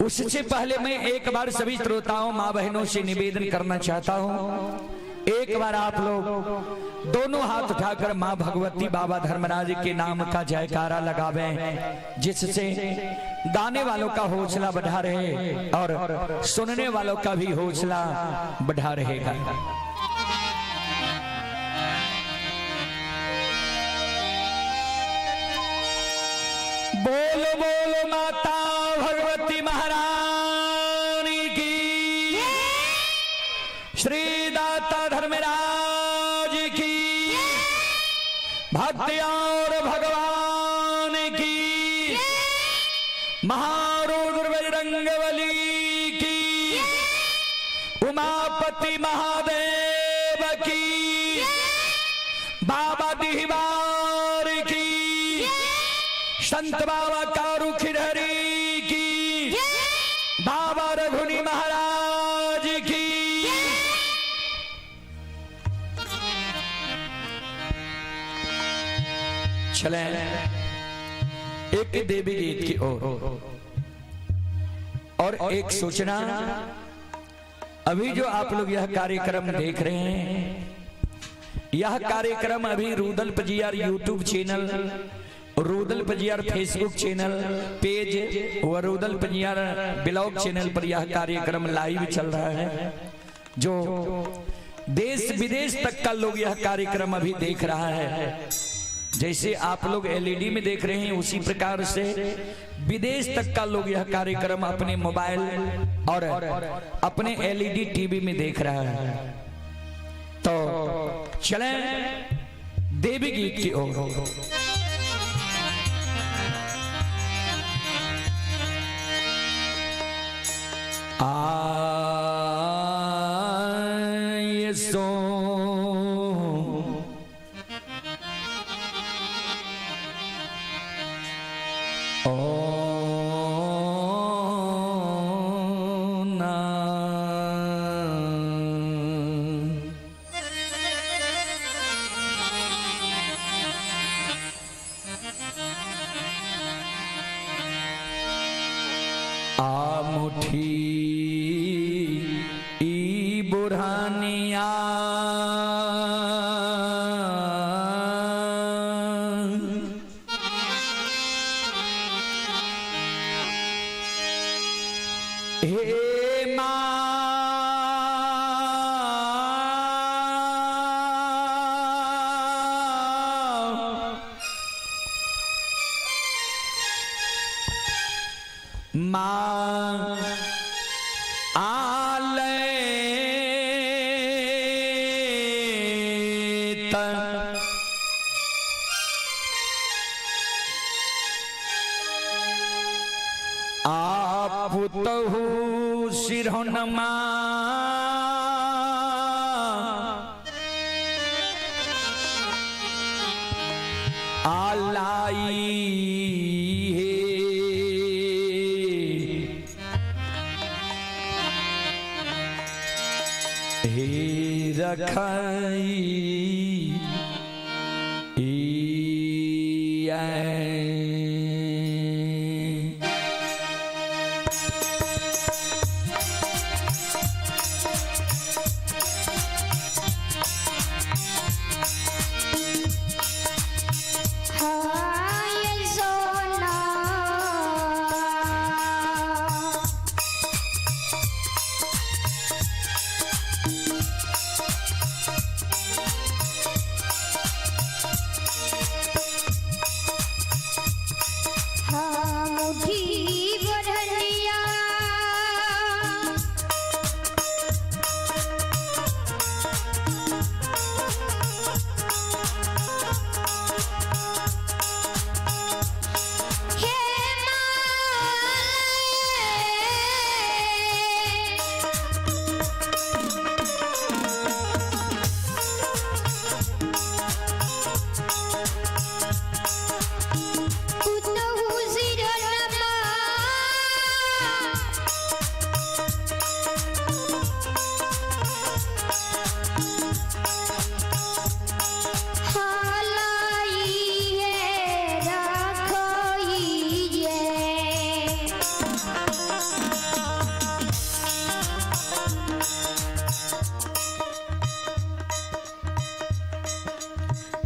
उससे पहले मैं एक बार सभी श्रोताओं माँ बहनों से निवेदन करना चाहता हूँ, एक बार आप लोग दोनों हाथ उठाकर माँ भगवती बाबा धर्मराज के नाम का जयकारा लगावें, जिससे गाने वालों का हौसला बढ़ा रहे और सुनने वालों का भी हौसला बढ़ा रहेगा। बोलो बोलो माता भगवती महारानी की, श्री दाता धर्मराज की, भक्ति और भगवान की, महारुद्र बजरंगबली की, उमापति महादेव की, बाबा दिहवार की, संत बाबा कारू खिरहरी की, बाबा रघुनी महाराज की। चले एक देवी गीत की ओर। और एक सूचना, अभी जो आप लोग यह कार्यक्रम देख रहे हैं, यह कार्यक्रम अभी Rudal Pajiyar YouTube channel, Rudal Pajiyar Facebook channel page व रूदल पजियार ब्लॉग चैनल पर यह कार्यक्रम लाइव चल रहा है। जो देश विदेश तक का लोग यह कार्यक्रम अभी देख रहा है। जैसे आप लोग एलईडी में देख रहे हैं, उसी प्रकार से विदेश तक का लोग यह कार्यक्रम अपने मोबाइल और अपने एलईडी टीवी में देख रहा है। तो चलें देवी गीत की ओर। आए सो ओ ना आ मुठी ई बुरहानिया हे माँ, माँ आले आप तहु सिरहनमा आलाई हे हे रखाई हाय सोना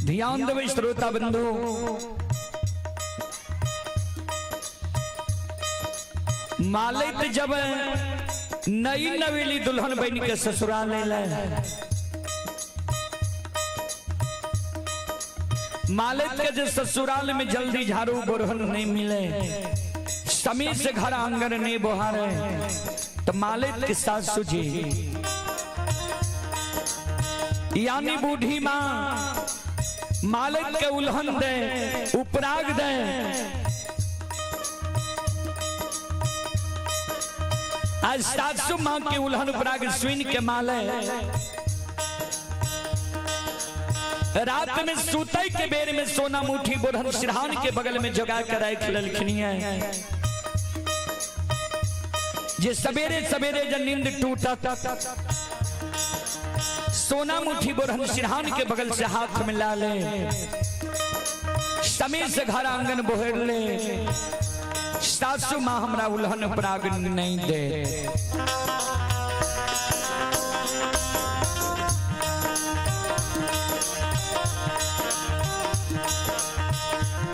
ध्यान देबै श्रोता बंधु, मालित जब नई नवेली दुल्हन बन के ससुराल ले, मालित के जो ससुराल में जल्दी झाड़ू बोरहन नहीं मिले, समय से घर आंगन नहीं बोहारे, तो मालित के सासू जी यानी बूढ़ी माँ मालिक के उल्हन दे, उपराग दे, आज सासू माँ के उल्हन उपराग सुन के माले रात में सुतई के बेर में सोना मुठी बोरहन सिरहान के बगल में जगा कर रख ललखनी है। जे सवेरे सवेरे जब नींद टूटा, सोना मुठी बोरहन सिरहान के बगल से हाथ में ला ले, समय से घर आंगन बोहर ले, सासू माँ हमरा उल्हन पराग नहीं दे।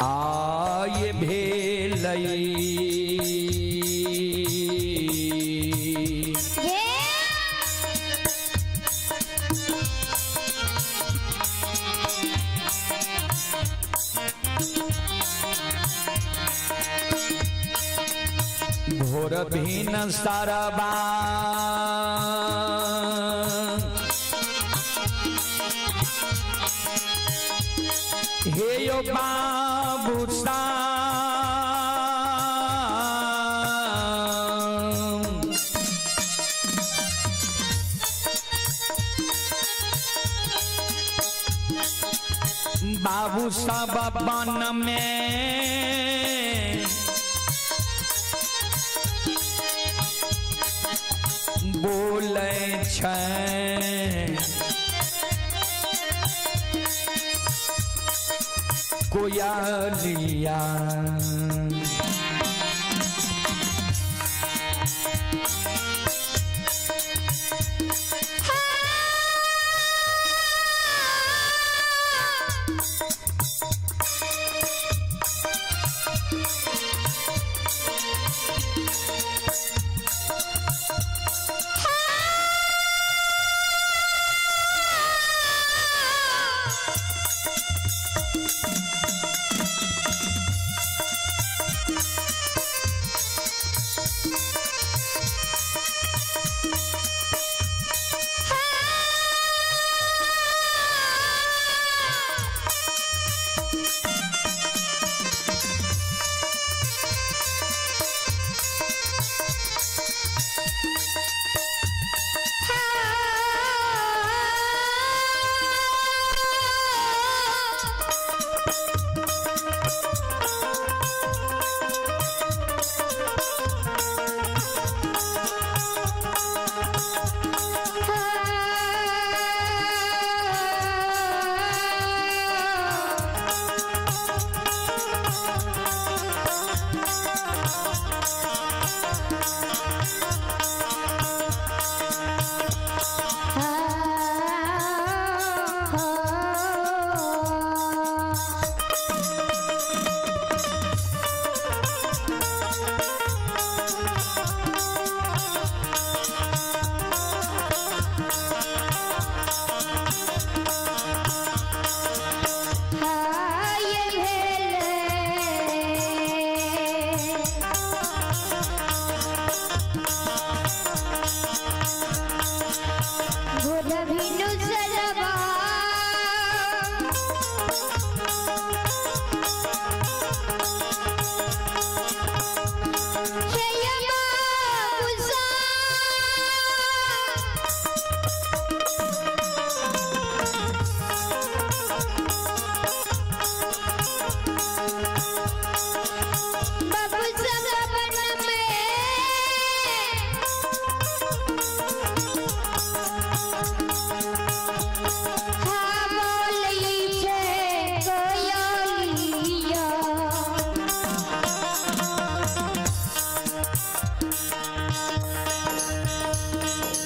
आय भेलई भोर भीन सरबा हे यो बाबू साम, बाबू सब बन में बोलै छै, कोयलिया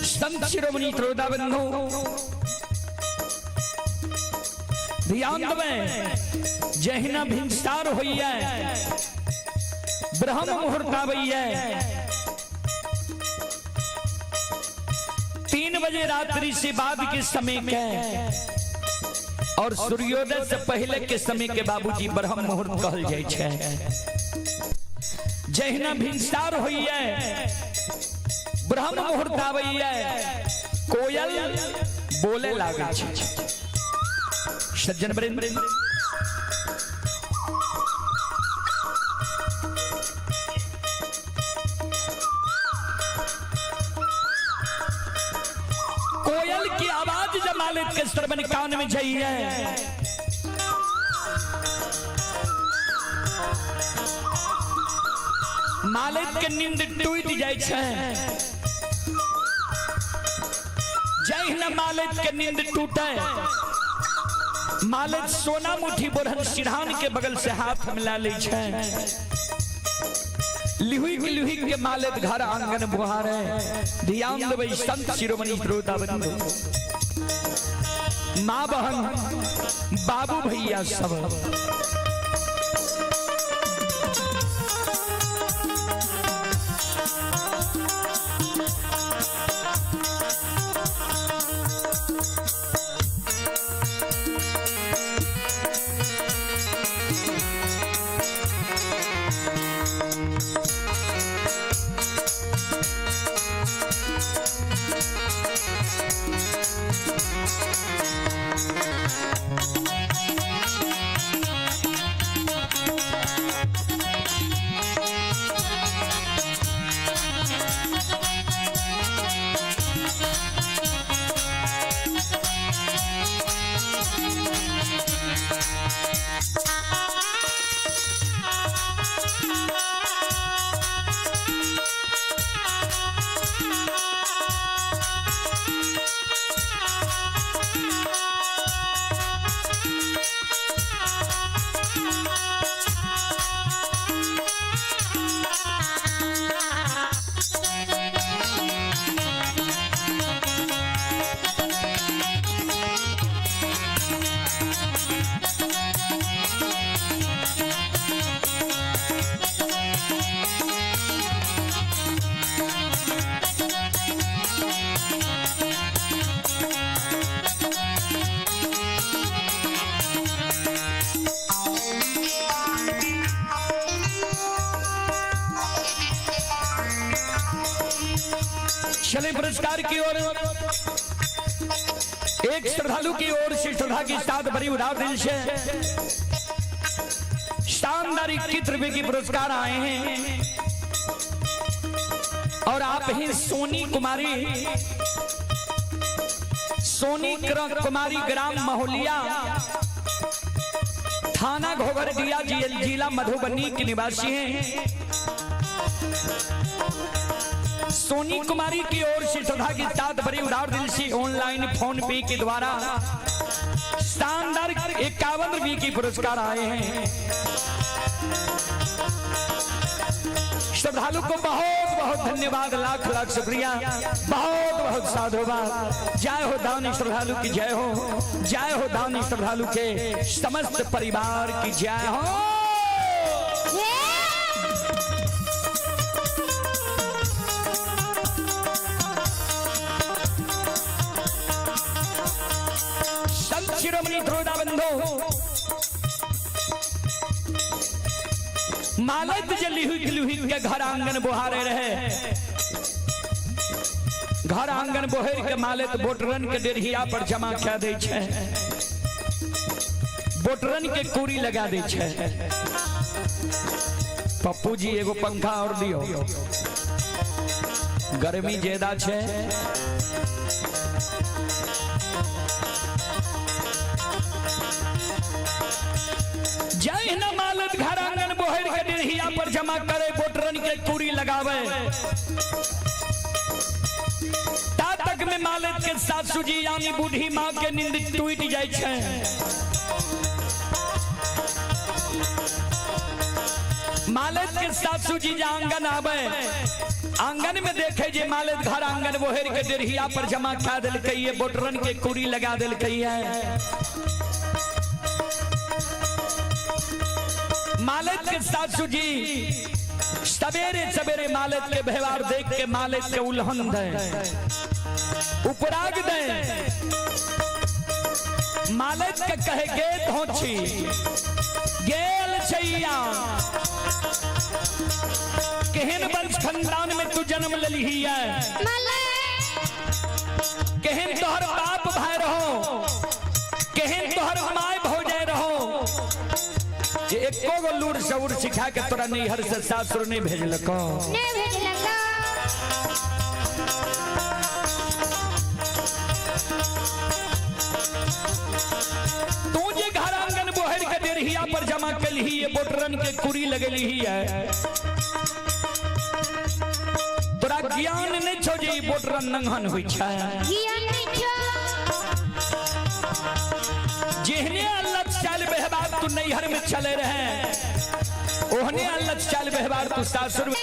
संत शिरोमणि त्रोदा बंधु, ध्यान देबै, जहिना भिनसार होइए, ब्रह्म मुहूर्त आबैए, 3 बजे रात्रि से बाद के समय के और सूर्योदय से पहले के समय के बाबूजी ब्रह्म मुहूर्त कहल जाइ छै। जहिना भिनसार होइए, ब्रह्म मुहूर्त आबैए, कोयल बोले लागै छै। सज्जन वृंद, कोयल की आवाज जब मालिक के श्रवण कान में जाइए, मालिक के नींद टूट जाइ छै। जहिना मालिक के नींद टूटे, मालिक सोना मुठी बोरहन सिरहान के बगल से हाथ मिला लै छै। लिहुक लिहुक के मालिक घर आंगन बुहारे। ध्यान देबै संत शिरोमणि श्रोता बंधु, माँ बहन, बाबू भैया सब। चले पुरस्कार की ओर। एक श्रद्धालु की ओर से श्रद्धा के साथ बड़ी उदार दिल से शानदार 21 रुपए की पुरस्कार आए हैं और आप ही सोनी कुमारी, सोनी कुमारी, ग्राम महोलिया, थाना घोघरडीहा, जिला मधुबनी के निवासी हैं। सोनी कुमारी की ओर से श्रद्धा के साथ बड़ी उदार दिल से ऑनलाइन फोन पे के द्वारा शानदार 51 रुपए की पुरस्कार आए हैं। श्रद्धालु को बहुत बहुत धन्यवाद, लाख लाख शुक्रिया, बहुत बहुत साधुवाद। जय हो दानी श्रद्धालु की जय हो, जय हो दानी श्रद्धालु के समस्त परिवार की जय हो। ये संत शिरोमणि श्रोता बंधु, मालत जे लिहुक लिहुक के घर आंगन बुहारे रहे, घर आंगन बोहर के मालत बोटरन के डेढ़िया पर जमा कह दै छै, बोटरन के कूड़ी लगा दै छै। पप्पू जी, एगो पंखा और दियो, गर्मी ज्यादा छै। जहिना मालत घर आंगन बोहर के डेढ़िया पर जमा करे, बोटरन के कूड़ी लगावे, ता तक में मालत के सासू जी यानी बूढ़ी माँ के नींद टूट जाय छै। मालत के सासू जी जे आंगन आवे, आंगन में देखे जे मालत घर आंगन बोहर के डेढ़िया पर जमा कह देलकै है, बोटरन के कूड़ी लगा देलकै है। मालिक के सासू जी सवेरे सवेरे मालिक के व्यवहार देख के मालिक के उल्हन दे, उपराग दे। मालिक के कहे गे धोछी गेल छैया, केहन वंश खानदान में तू जन्म लली है, केहन तोहर बाप भाई रहो, केहन तोहर माय भौजाई रहो, जे एको गो लूर सऊर सिखा के तोरा नैहर से सासुर नहीं भेजलको। नहीं भेजलको। तू जे घर आंगन बोहर के देरहिया पर जमा कलही है, बोटरन के कुरी लगली है, तोरा ज्ञान नहीं छो जे ई बोटरन नंगहन होई छै। ज्ञान नहीं छो। जेहने अल्लाह चाल व्यवहार तू नैहर में चले रहे, ओहने अल्लाह चाल व्यवहार तू सासुर में।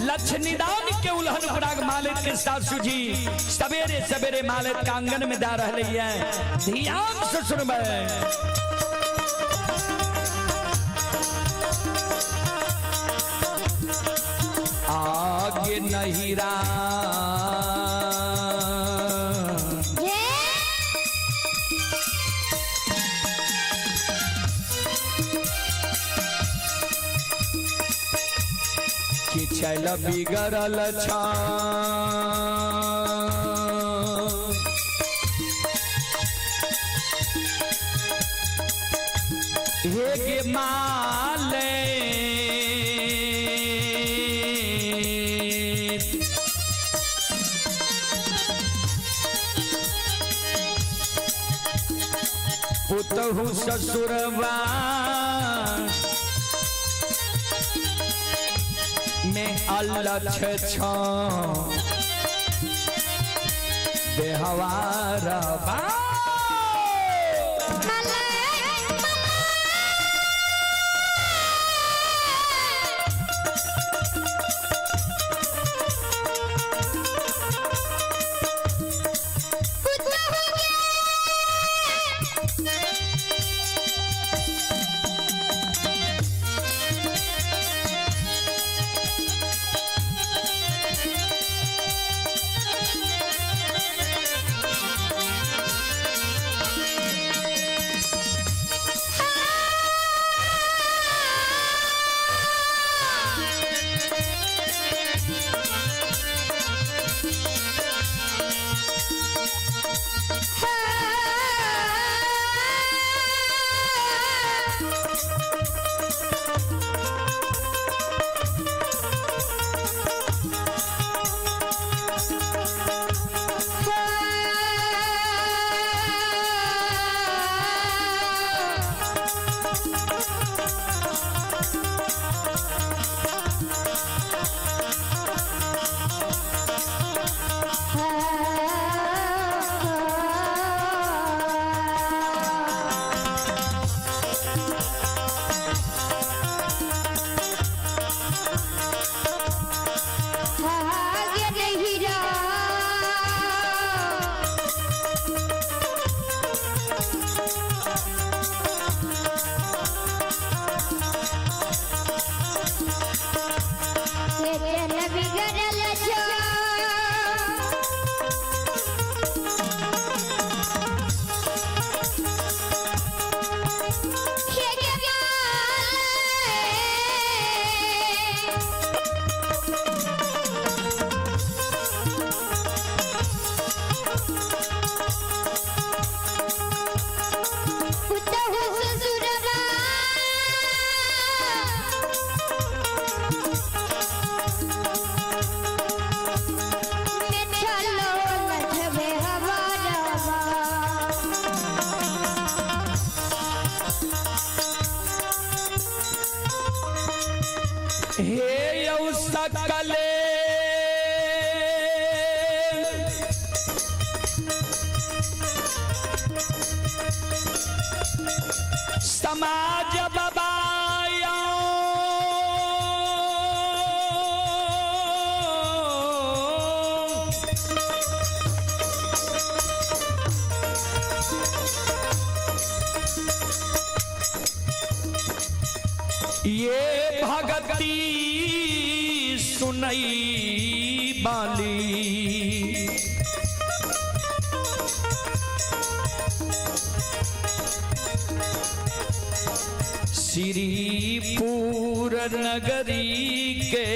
लक्ष्मीदान के उल्हन पराग मालिक के सासू जी सवेरे सवेरे मालिक के आंगन में जा रहे हैं। ध्यान से सुनबे। आगे नहीं रा कि चल बिगड़ल छा हे गे माले पुतहु ससुरवा में अल्लाह छ बेहवार बा। हे यौ सकले समाज बबाया ये भगती सुनई बाली। श्रीपुर नगरी के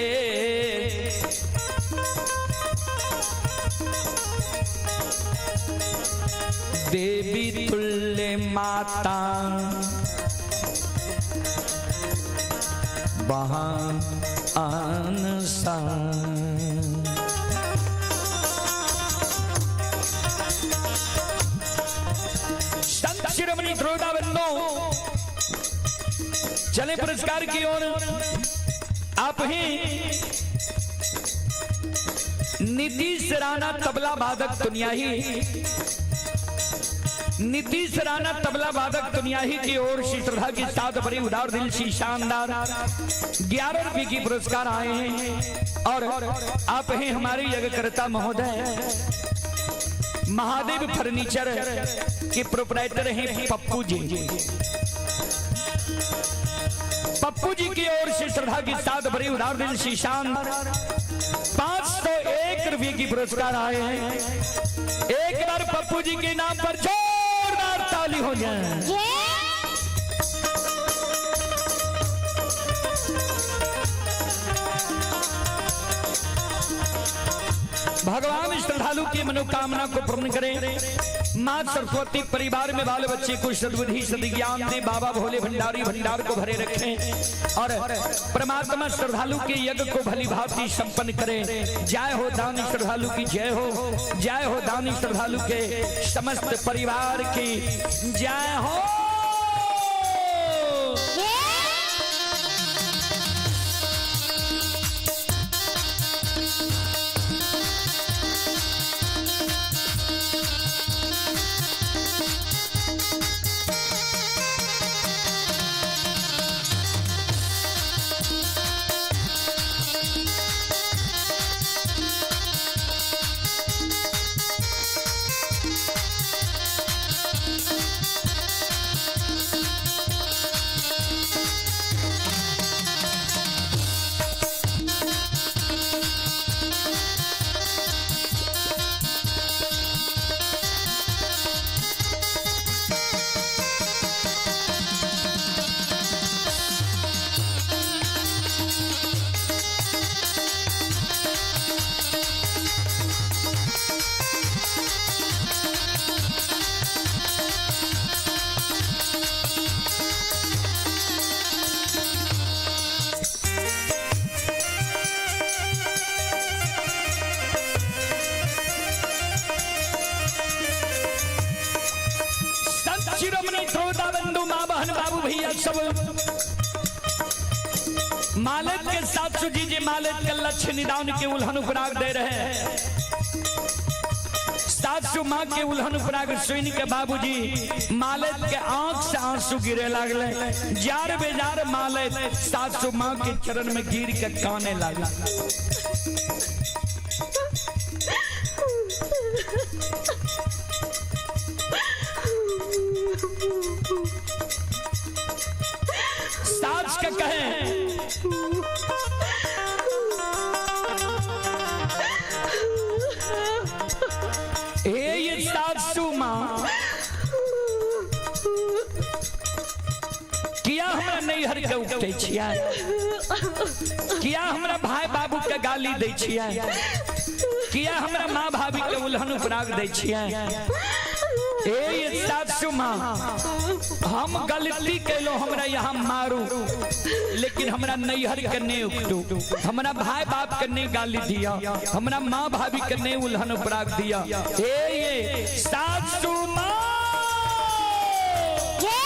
देवी तुल्य माता वहाँ आन। संत शिरोमणि श्रोता बंधु, चले पुरस्कार की ओर। आप ही नीतीश राणा तबला वादक दुनियाही, नीतीश राणा तबला वादक दुनियाही की ओर से श्रद्धा के साथ बड़ी उदार दिल सी शानदार 11 रुपए की पुरस्कार आए हैं। और आप हैं हमारे यज्ञकर्ता महोदय, महादेव फर्नीचर के प्रोपराइटर हैं पप्पू जी। पप्पू जी की ओर से श्रद्धा के साथ बड़ी उदार दिल सी शानदार 501 रुपए की पुरस्कार आए हैं। एक बार पप्पू जी के नाम पर जोरदार ताली हो जाए। जय। भगवान श्रद्धालु की मनोकामना को पूर्ण करें। माँ सरस्वती परिवार में बाल बच्चे को सद्बुद्धि सद्ज्ञान दे। बाबा भोले भंडारी भंडार को भरे रखें और परमात्मा श्रद्धालु के यज्ञ को भली भांति संपन्न करें। जय हो दानी श्रद्धालु की जय हो, जय हो दानी श्रद्धालु के समस्त परिवार की जय हो। जय। संत शिरोमणि श्रोता बंधु, माँ बहन बाबू भैया सब मालिक के साथ सुजी जी मालिक के लक्ष्य निदान के उल्हन उपराग दे रहे हैं। सासू माँ के उल्हन उपराग सुन के बाबूजी मालिक के आंख से आंसू गिरे लागले। जार बेजार मालिक सासू माँ के चरण में गिर के काने लागल। सास के कहे हे ये सासू माँ, किया हमरा नैहर के उपटै छियै, किया हमरा भाई बाबू के गाली दै छियै, किया हमरा माँ भाभी के उल्हन उपराग दै छियै। हे ये सासू माँ, हम गलती कैलो, हमरा यहाँ मारू, लेकिन हमरा नैहर के नहीं उपटू, हमरा भाई बाप के नहीं गाली दिया, हमरा माँ भाभी के नहीं उल्हन उपराग दिया। हे ये सासू माँ। जय।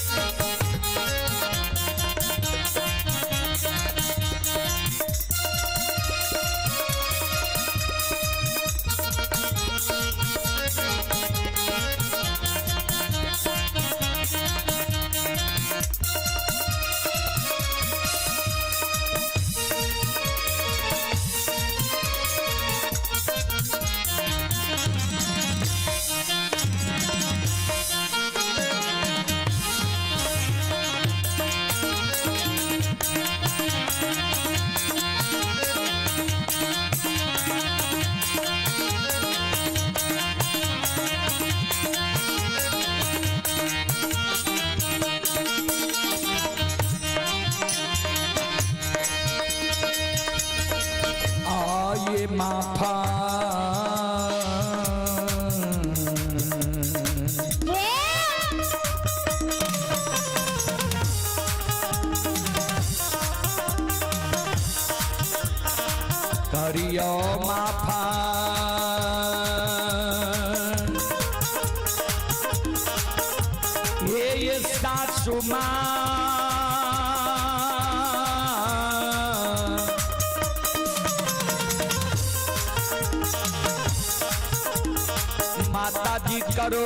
संत माफा। करियो माफा। ये सासू माँ माता जी करो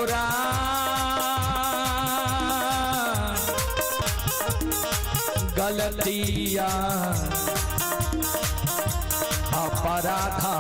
गलतिया अपराधा।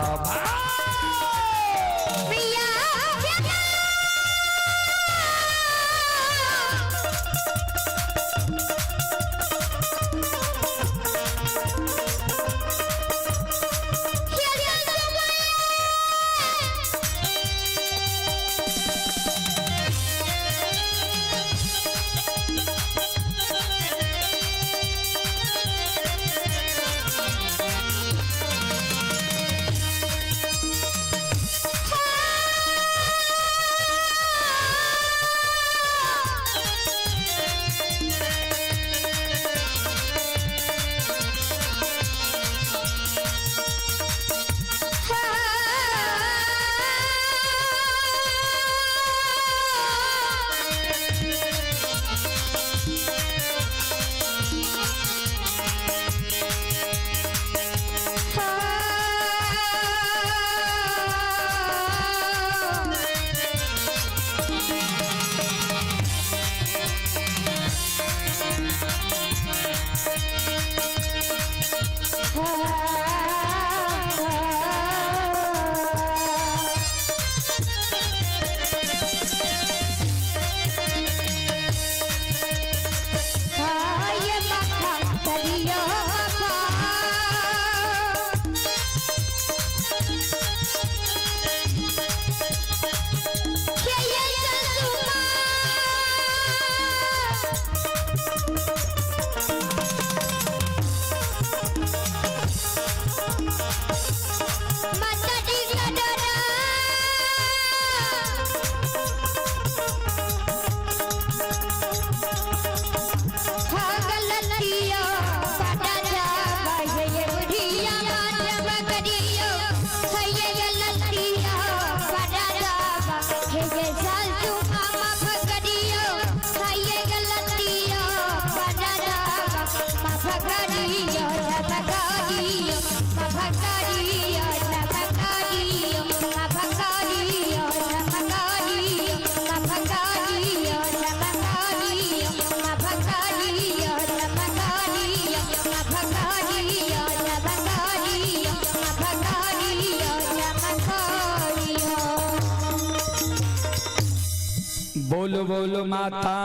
बोलो बोलो माता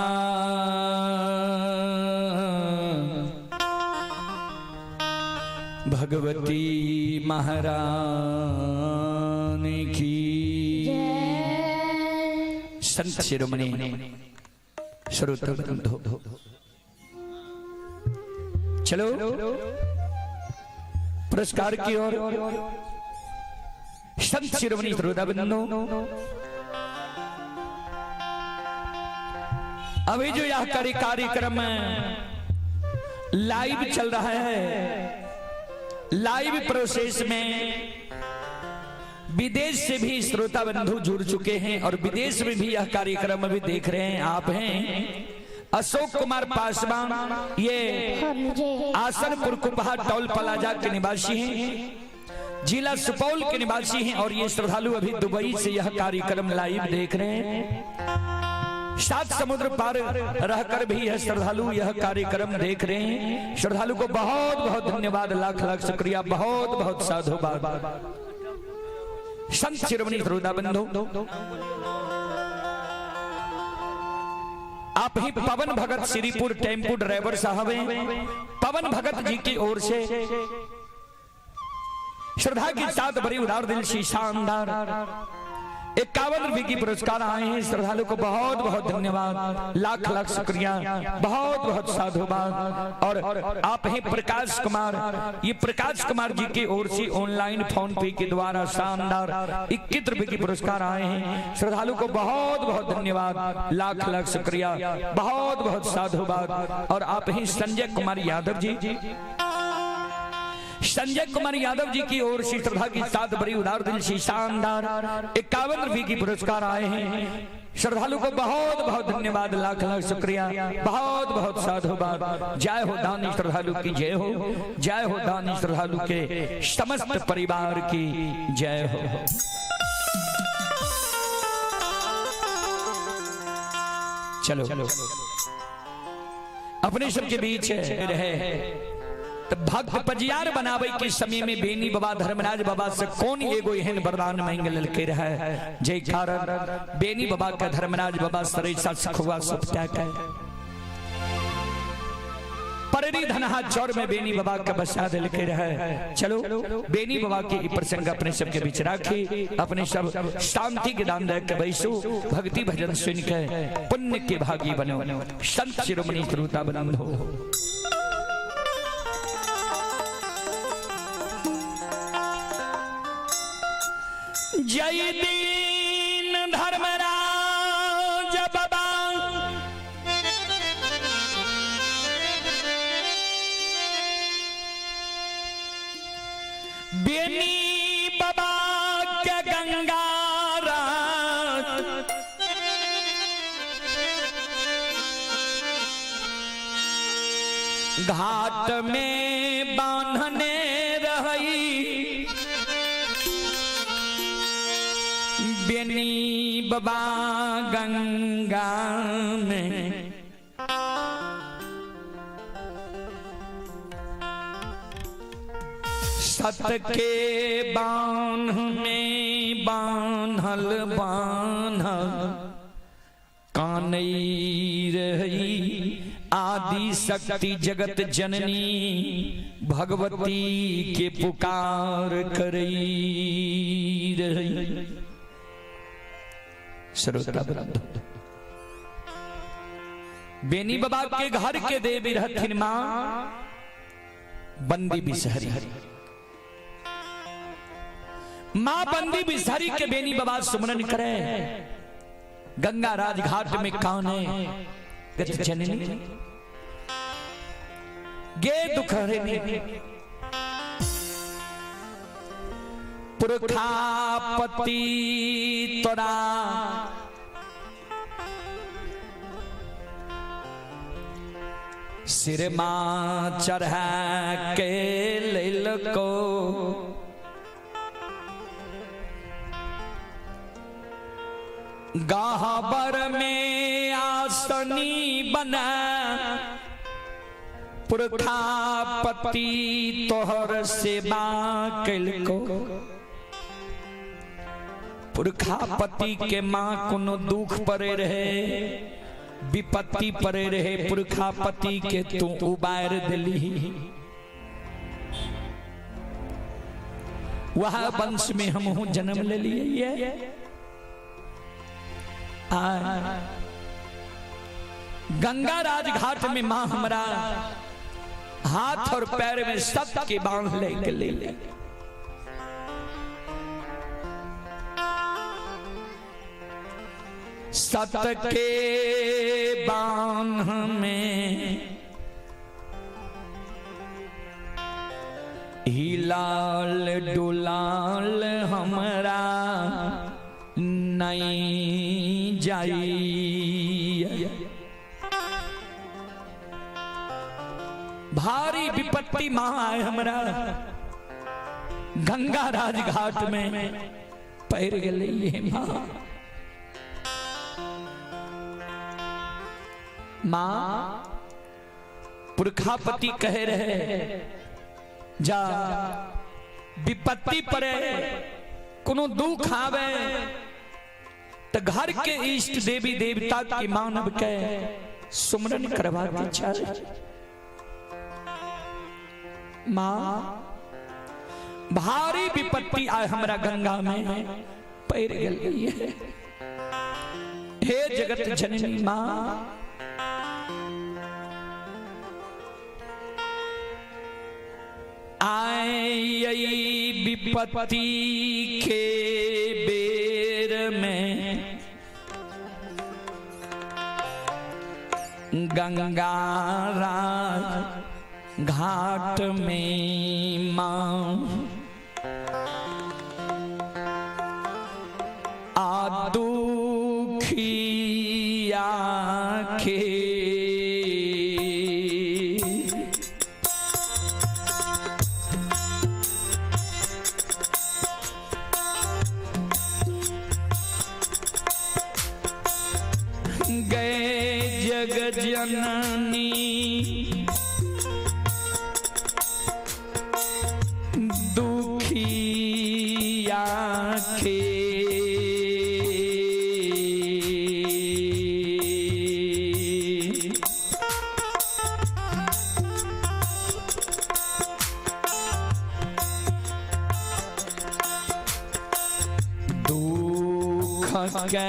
भगवती महारानी की। संत शिरोमणि श्रोता बंधु, चलो पुरस्कार की ओर। संत शिरोमणि श्रोता बंधु, अभी जो यह कार्यक्रम लाइव चल रहा है, लाइव प्रोसेस में विदेश से भी श्रोता बंधु जुड़ चुके हैं और विदेश में भी यह कार्यक्रम अभी देख रहे हैं। आप हैं अशोक कुमार पासवान, ये आसनपुर कुपहा टोल प्लाजा के निवासी हैं, जिला सुपौल के निवासी हैं और ये श्रद्धालु अभी दुबई से यह कार्यक्रम लाइव देख रहे हैं। सात समुद्र पार रहकर भी यह श्रद्धालु यह कार्यक्रम देख रहे हैं। श्रद्धालु को बहुत बहुत धन्यवाद, लाख लाख शुक्रिया, बहुत बहुत साधुवाद। संत शिरोमणि श्रोता बंधु, आप ही पवन भगत श्रीपुर टेम्पू ड्राइवर साहब हैं। पवन भगत जी की ओर से श्रद्धा के साथ बड़ी उदार दिल से शानदार 51 रुपए की पुरस्कार आए हैं। श्रद्धालु को बहुत बहुत धन्यवाद, लाख लाख शुक्रिया, बहुत बहुत साधुवाद। और आप हैं प्रकाश कुमार, ये प्रकाश कुमार जी की ओर से ऑनलाइन फोन पे के द्वारा शानदार 21 रुपए की पुरस्कार आए हैं। श्रद्धालु को बहुत बहुत धन्यवाद, लाख लाख शुक्रिया, बहुत बहुत साधुवाद। और आप हैं संजय कुमार यादव जी, संजय कुमार यादव जी की ओर से श्रद्धा की साथ बड़ी उदार दिल से शानदार 51 रुपए की पुरस्कार आए हैं। श्रद्धालु को बहुत बहुत धन्यवाद, लाख लाख शुक्रिया, बहुत बहुत साधुवाद। जय हो दानी श्रद्धालु की जय हो, जय हो दानी श्रद्धालु के समस्त परिवार की जय हो। चलो अपने सबके बीच रहे तो भक्त पजियार बनावे के समय में बेनी बाबा धर्मराज बाबा से कौन एगो एहन वरदान मांग ललके रहे, जय कारण बेनी बाबा का धर्मराज बाबा सरेसा सखुआ सपटा के पररी धनहा चौर में बेनी बाबा का बसा दिल के रहे। चलो बेनी बाबा के प्रसंग अपने सबके बीच राखी, अपने सब शांति के दान दे के बैसो, भक्ति भजन सुन के पुण्य के भागी बनो, संत शिरोमणि श्रोता बनो। जय दीन धर्मराज बाबा बेनी बाबा के गंगा राज घाट में बांधने रही बेनी बाबा गंगा में सत के बांध में बांधल बांधल कानई रही आदि शक्ति जगत जननी भगवती के पुकार करई रही। श्रोता बंधु, बेनी बाबा के घर के देवी रहथिन मां बंदी बिसहरी। मां बंदी बिसहरी के बेनी बाबा सुमरन करे, गंगा राजघाट में काने गत जननी गे दुख हरिणी पुरखापति तोरा सिरमा चढ़ा के लैलको गहबर में आसनी बना पुरखापति तोहर सेवा कैलको। पुरखापति के माँ कोनो दुख पड़े रहे, विपत्ति पड़े रहे, पुरखापति के तू उबार दिली। वह वंश में हम हूं जन्म ले लिए। गंगा राजघाट में मां हमरा हाथ और पैर में सब के बांध ले के ले ले। सत के बांध में हिलाल डुलाल हमरा नहीं जाई। भारी विपत्ति मां आए हमरा गंगा राजघाट में पैर गई मां। मां पुरखापति कह रहे जा विपत्ति पड़े कोनो दुख आवे तो घर के इष्ट देवी देवता के मानव के सुमरन करवा के चल। मां भारी विपत्ति आए हमरा गंगा में पड़ि गेलै। हे जगत जननी माँ, आए विपत्ति के बेर में गंगा राज घाट में माँ आ दुखिया के गए जग जननी दुखिया के। दुख के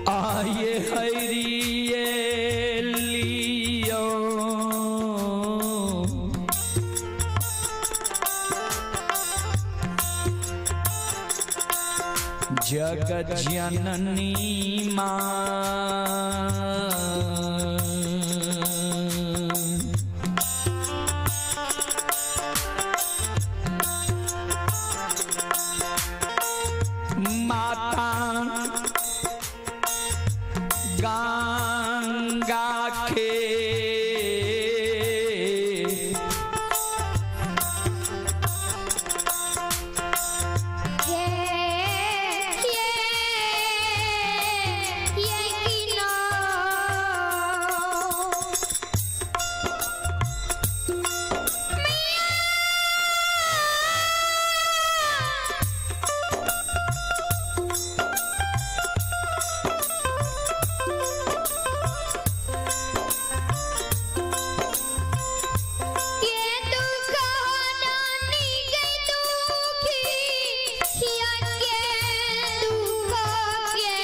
आये हरिये लियो जग जननी माँ। माता गंगा के ये ये ये किनो ये दुख नानी के दुखी या के दुख के।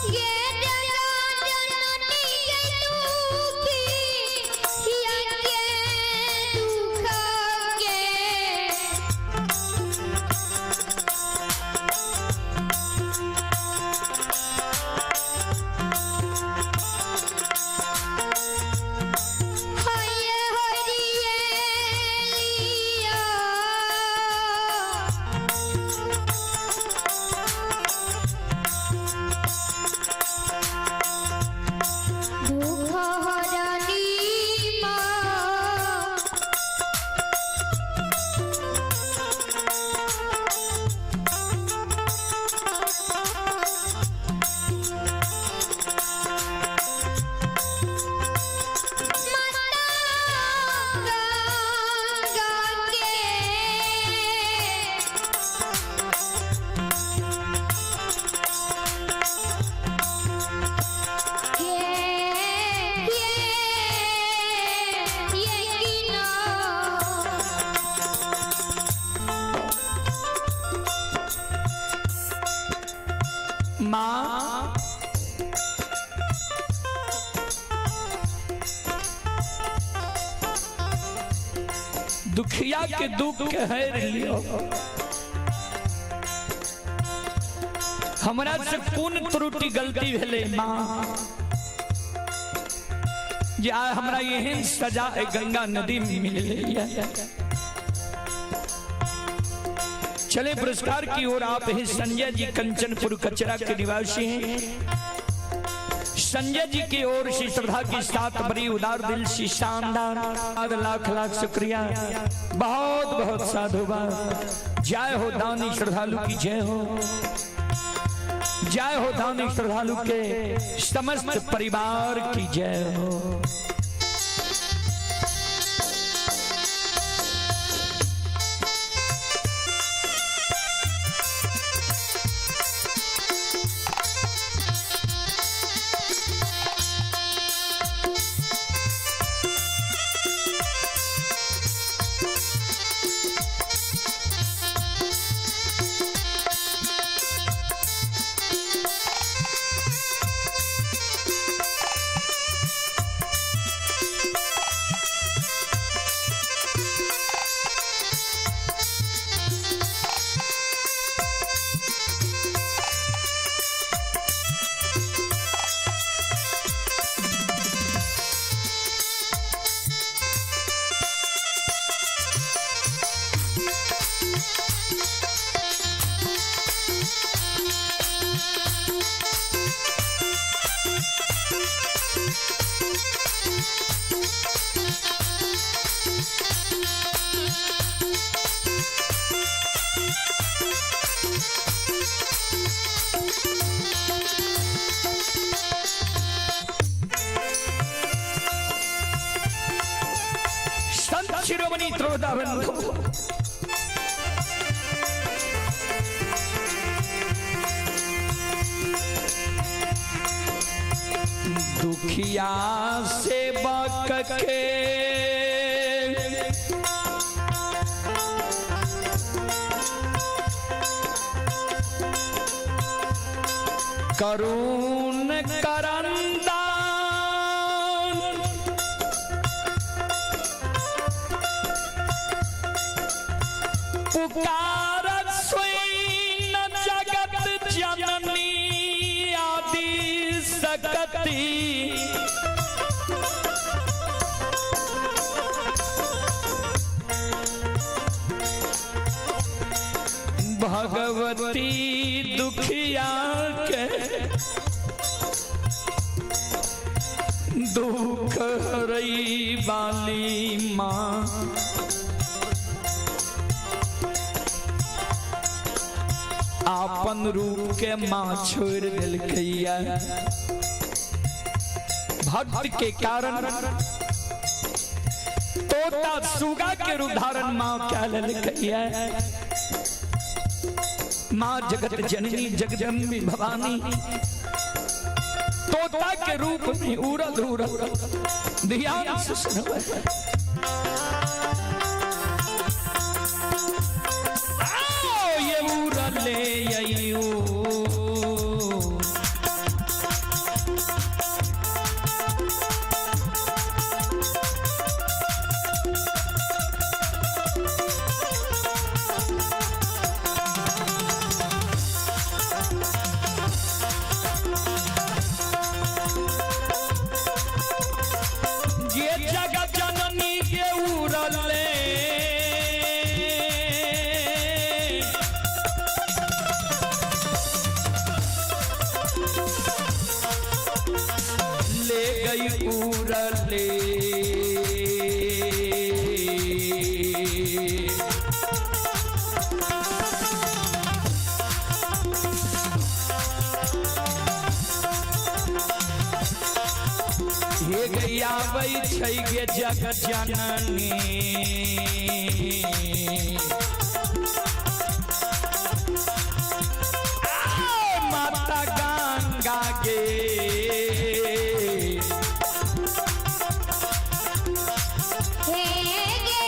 ये जगा जननी के दुखी या के दुख के। हाय हरिये लिया दुख हरनी माँ। माता गंगा के ये ये ये किनो माँ दुखिया के दुख के हैर लियो, हमरा से कोन त्रुटि गलती भेलै माँ जे आइ हमरा एहन सजा एहि गंगा नदी में मिललै। चले पुरस्कार की ओर। आप हैं संजय जी कंचनपुर कचरा के निवासी हैं। संजय जी की ओर से श्रद्धा के साथ बड़ी उदार दिल से शानदार लाख लाख शुक्रिया, बहुत बहुत साधुवाद। जय हो दानी श्रद्धालु की जय हो, जय हो दानी श्रद्धालु के समस्त परिवार की जय हो। संत शिरोमणि त्रोदाबंधु दुखिया से बक के करुण करंदा पुकार सुन जगत जननी आदि सकती, भगवती दुखिया के दुख हरई वाली माँ। आपन रूप के माँ छोड़ दिलकैया, भक्त के कारण तोता सुगा के रूप धारण माँ क्या ललकैया। माँ जगत जननी जगदम्बी भवानी तोता के रूप में उड़ल उड़ल ध्यान से सुनबै। आओ ये उड़ले अइयो, ये जगत जननी के उड़ले, ले गई उड़ले। हे गैया आबै छै गे जग जननी, आओ माता गंगा गे। हे गे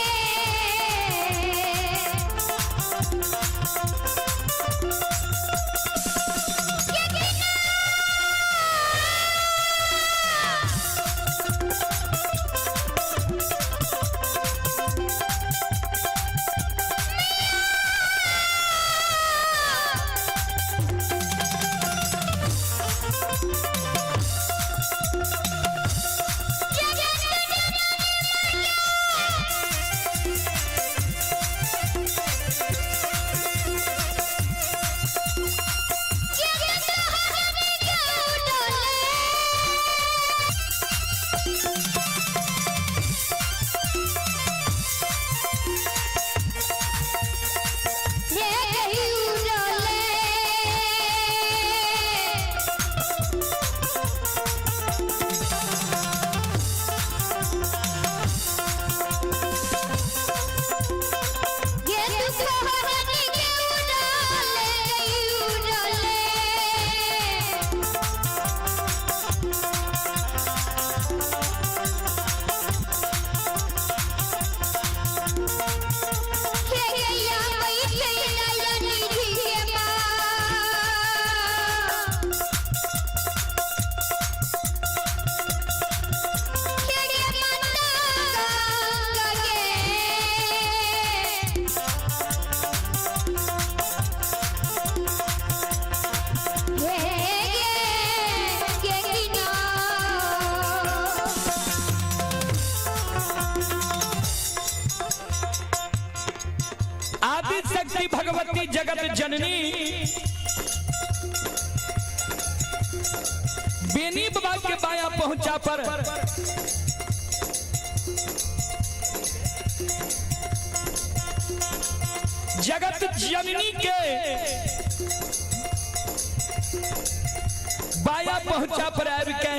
जगत जननी बेनी बाबा के बाया पहुंचा पर जगत जननी के बाया पहुंचा पर आबि के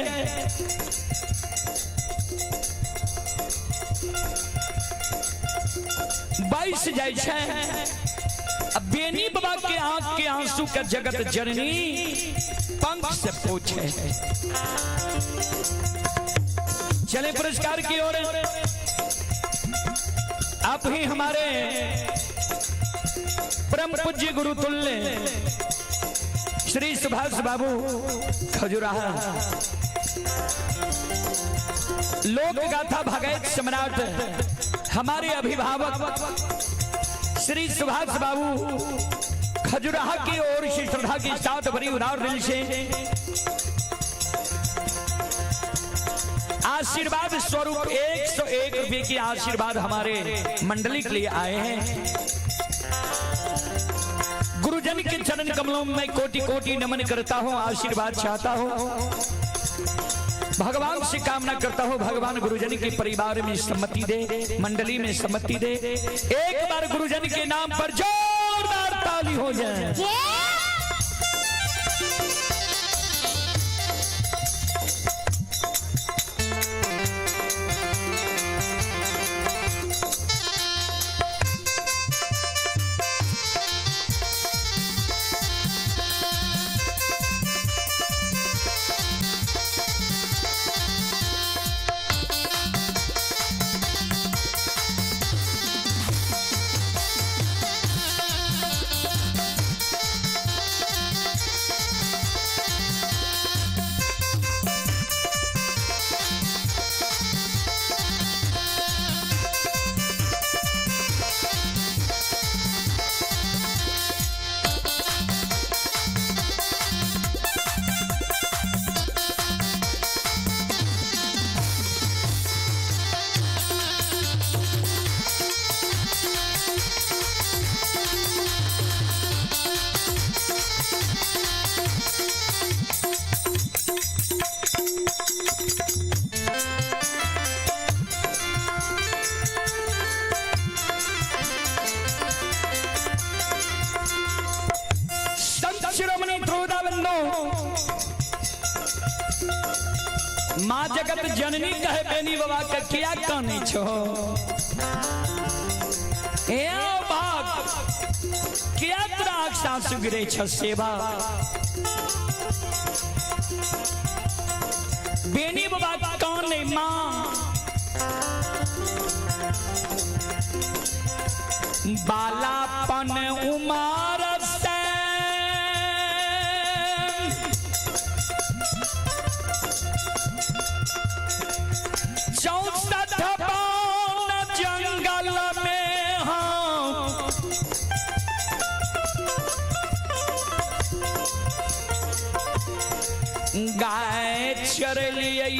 22 जाइ छै। अब बेनी बाबा के आंख के आंसू के जगत जननी पंख से पूछे। चले पुरस्कार की ओर। आप ही हमारे परम पूज्य गुरु तुल्य श्री सुभाष बाबू खजुराहा, लोक गाथा भगैत सम्राट, हमारे अभिभावक श्री सुभाष बाबू खजुराहा की ओर से श्रद्धा के साथ भरी उदार दिल से आशीर्वाद स्वरूप 101 रुपए की आशीर्वाद हमारे मंडली के लिए आए हैं। गुरुजन के चरण कमलों में कोटि कोटि नमन करता हूं, आशीर्वाद चाहता हूं, भगवान से कामना करता हूं, भगवान गुरुजन के परिवार में सम्मति दे, मंडली में सम्मति दे। एक बार गुरुजन के नाम पर जोरदार ताली हो जाए। संत शिरोमणि ध्रुवदाबंधु माँ जगत जननी कहे बेनी बाबा के किया काने छो ए भाग, किया तोरा आँख सासु गिरे छ सेवा। बेनी बाबा काने माँ बालापन उमार से 64 पाउन जंगल में हम गाय चरलियै,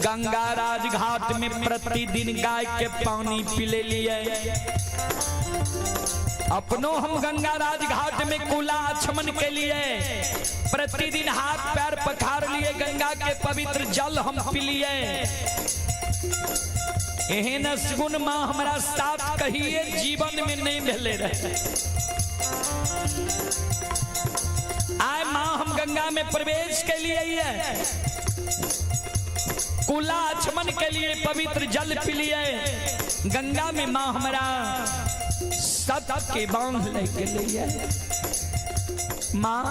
गंगा राज घाट में प्रतिदिन गाय के पानी पिले लिए। अपनो हम गंगा राज घाट में कुला आचमन के लिए प्रतिदिन हाथ पैर पखार लिए, गंगा के पवित्र जल हम पिलिए। एहन सगुन माँ हमरा साथ कहिए जीवन में नहीं भेले रहे। आय माँ हम गंगा में प्रवेश के लिए, कुला आचमन के लिए पवित्र जल पिलिए, गंगा में माँ हमरा सत के बांध ले के लिए। माँ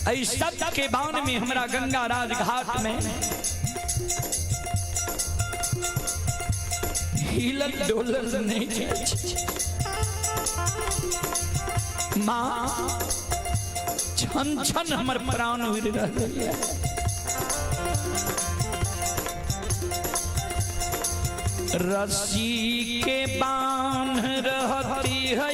ऐ सत के बांध में हमरा गंगा राज घाट में हिलल डोलल नहीं जाइ। माँ छन छन हमर प्राण उड़ि रहल ये। रस्सी के बांध रहती है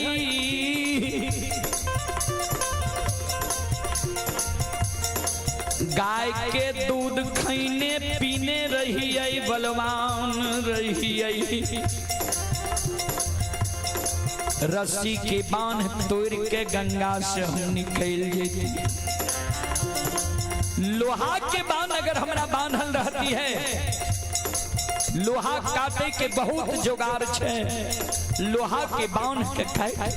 गाय के दूध खैने पीने रहियै, बलवान रहियै। रस्सी के बांध तोड़ के गंगा से हम निकल जेती। लोहा के बांध अगर हमरा बांधल रहती है, लोहा काटे के बहुत जोगार छे, लोहा के बांध के खाए।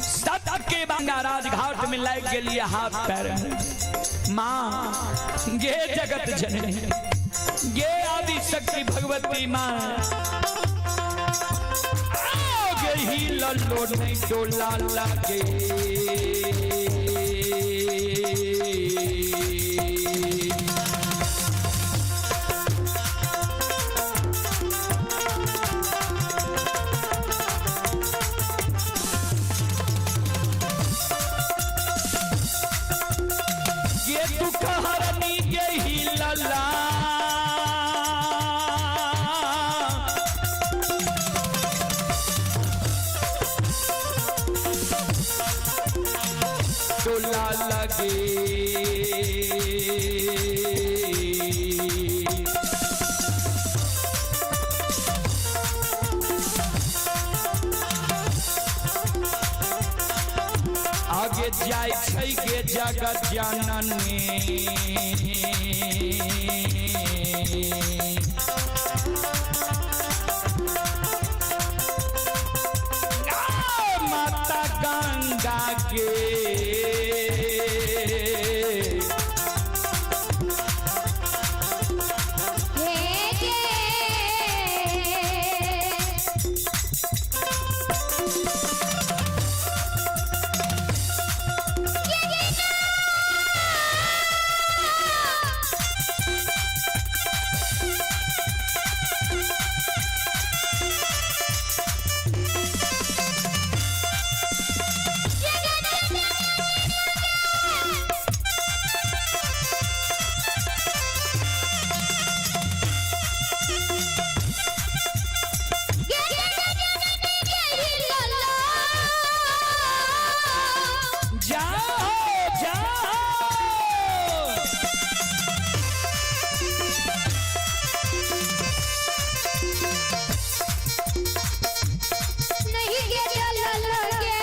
सत के गंगा राजघाट में लाग गेलिए हाथ पैर में। माँ गे जगत जननी, गे आदि शक्ति भगवती माँ, गे ही लल्लो नहीं डोला लागे। ये दुख हरनी यही लला, डोला लगे। आगे जाय छै गे जगत जननी, माता गंगा के। हे गे जाओ जाओ। नहीं गे डोला लगे।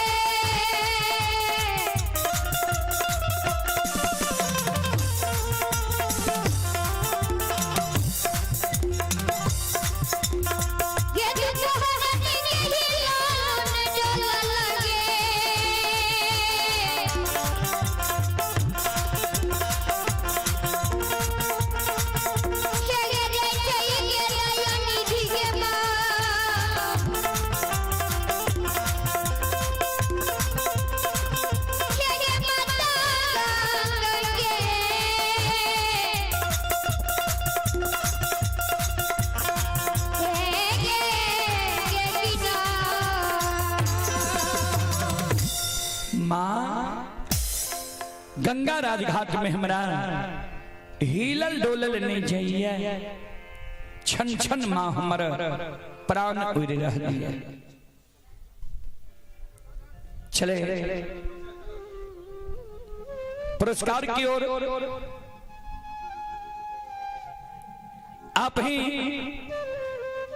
ये दुख हरनी के ही लाल डोला लगे। चले रे चले गे दयानिधि के माँ, चले माता गंगा के। हे गे गे पिता। माँ गंगा राजघाट में हमरा हिलल डोलल नहीं जाइए, छन छन माँ हमर प्राण उड़ रहली है। चले पुरस्कार की ओर आप ही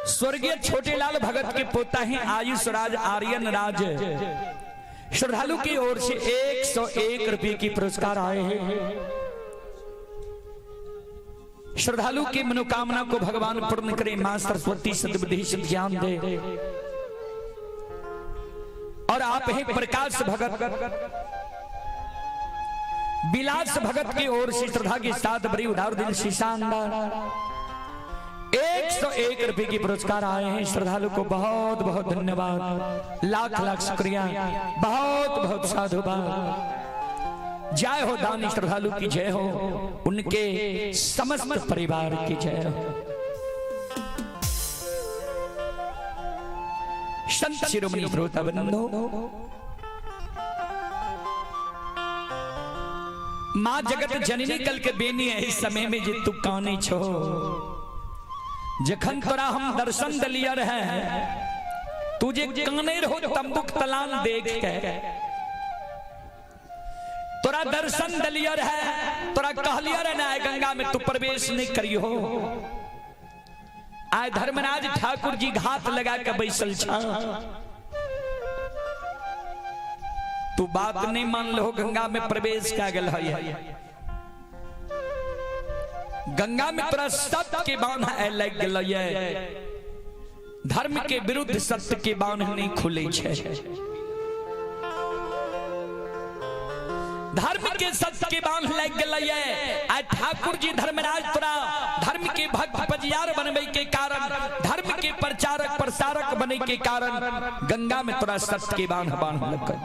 स्वर्गीय छोटेलाल भगत के पोता हैं आयुष राज आर्यन राज, श्रद्धालु की ओर से 101 रुपये की पुरस्कार आए हैं। श्रद्धालु की मनोकामना को भगवान पूर्ण करे, मां सरस्वती सद्बुद्धि सद्ज्ञान दे। और आप हैं प्रकाश भगत विलास भगत की ओर से श्रद्धा के साथ बड़ी उदार दिल से शानदार 101 रुपए की पुरस्कार आए हैं। श्रद्धालु को बहुत बहुत धन्यवाद, लाख लाख शुक्रिया, बहुत बहुत साधुवाद। जय हो दानी श्रद्धालु की जय हो, उनके समस्त परिवार की जय हो। संत शिरोमणि श्रोता बंधु, मां जगत जननी कल के बेनी है इस समय में जे तू काने छो, जखन तोरा हम दर्शन दलिया रहे तुझे काने रहो तंबुक तलान देख के, तोरा दर्शन दलियर है, तोरा कहलियर है ना गंगा में तू प्रवेश नहीं करियो। आय धर्मराज ठाकुर जी घात लगा के बैसल छ, तू बात नहीं मान लो, गंगा में प्रवेश का गल है। गंगा में तोरा सत्य के बांध लग गल है। धर्म के विरुद्ध सत्य के बांध नहीं खुले छे। धर्म के सत्य के बांध लग गल है। आय ठाकुर जी धर्मराज तोरा धर्म के भक्त पजियार बनबे के कारण, धर्म के प्रचारक प्रसारक बने के कारण गंगा में तोरा सत्य के बांध बांध लग गल।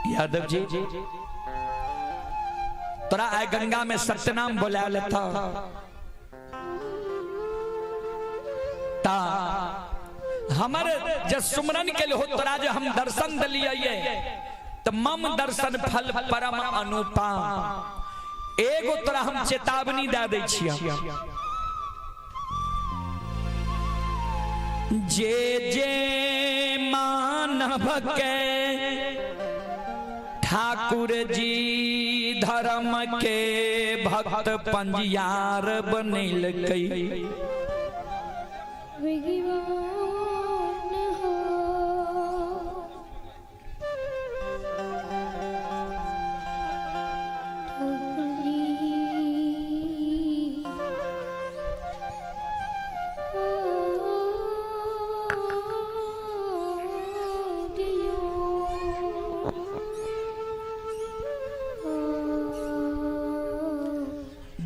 यादव जी तोरा आय गंगा में सत्यनाम बोला लेता ता हमर जब सुमरन के हो तोरा जो हम दर्शन दिलिए तो मम दर्शन फल परम अनुपा। एगो तोरा हम चेतावनी दे दै छियै, जे जे मानव के ठाकुर जी धर्म के भक्त पंजियार बनेलकै। विद्वान हो ठाकुर जी,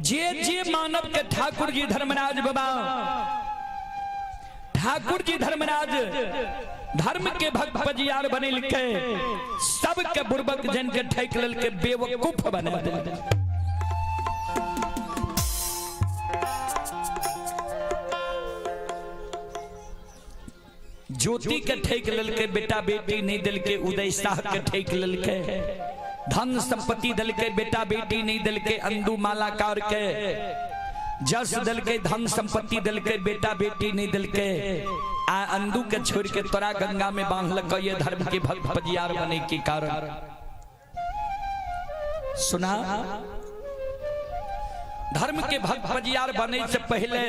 जे जे मानव के ठाकुर जी धर्मराज बाबा, ठाकुर जी धर्मराज धर्म के भक्त पजियार बनेलकै, सबके बुर्बक जन के ठेक लेलकै, बेवकूफ बना देलकै। ज्योति के ठेक लेलकै, बेटा बेटी नहीं देलकै, उदय शाह के ठेक लेलकै, धन संपत्ति देलकै, बेटा बेटी नहीं देलकै, अंदू मालाकार के जस देलकै, धन संपत्ति देलकै, बेटा बेटी नहीं देलकै, आ अंदू के छोड़ के तोरा गंगा में बांधलकै ये धर्म के भक्त पजियार बने के कारण। सुना, धर्म के भक्त पजियार बने से पहले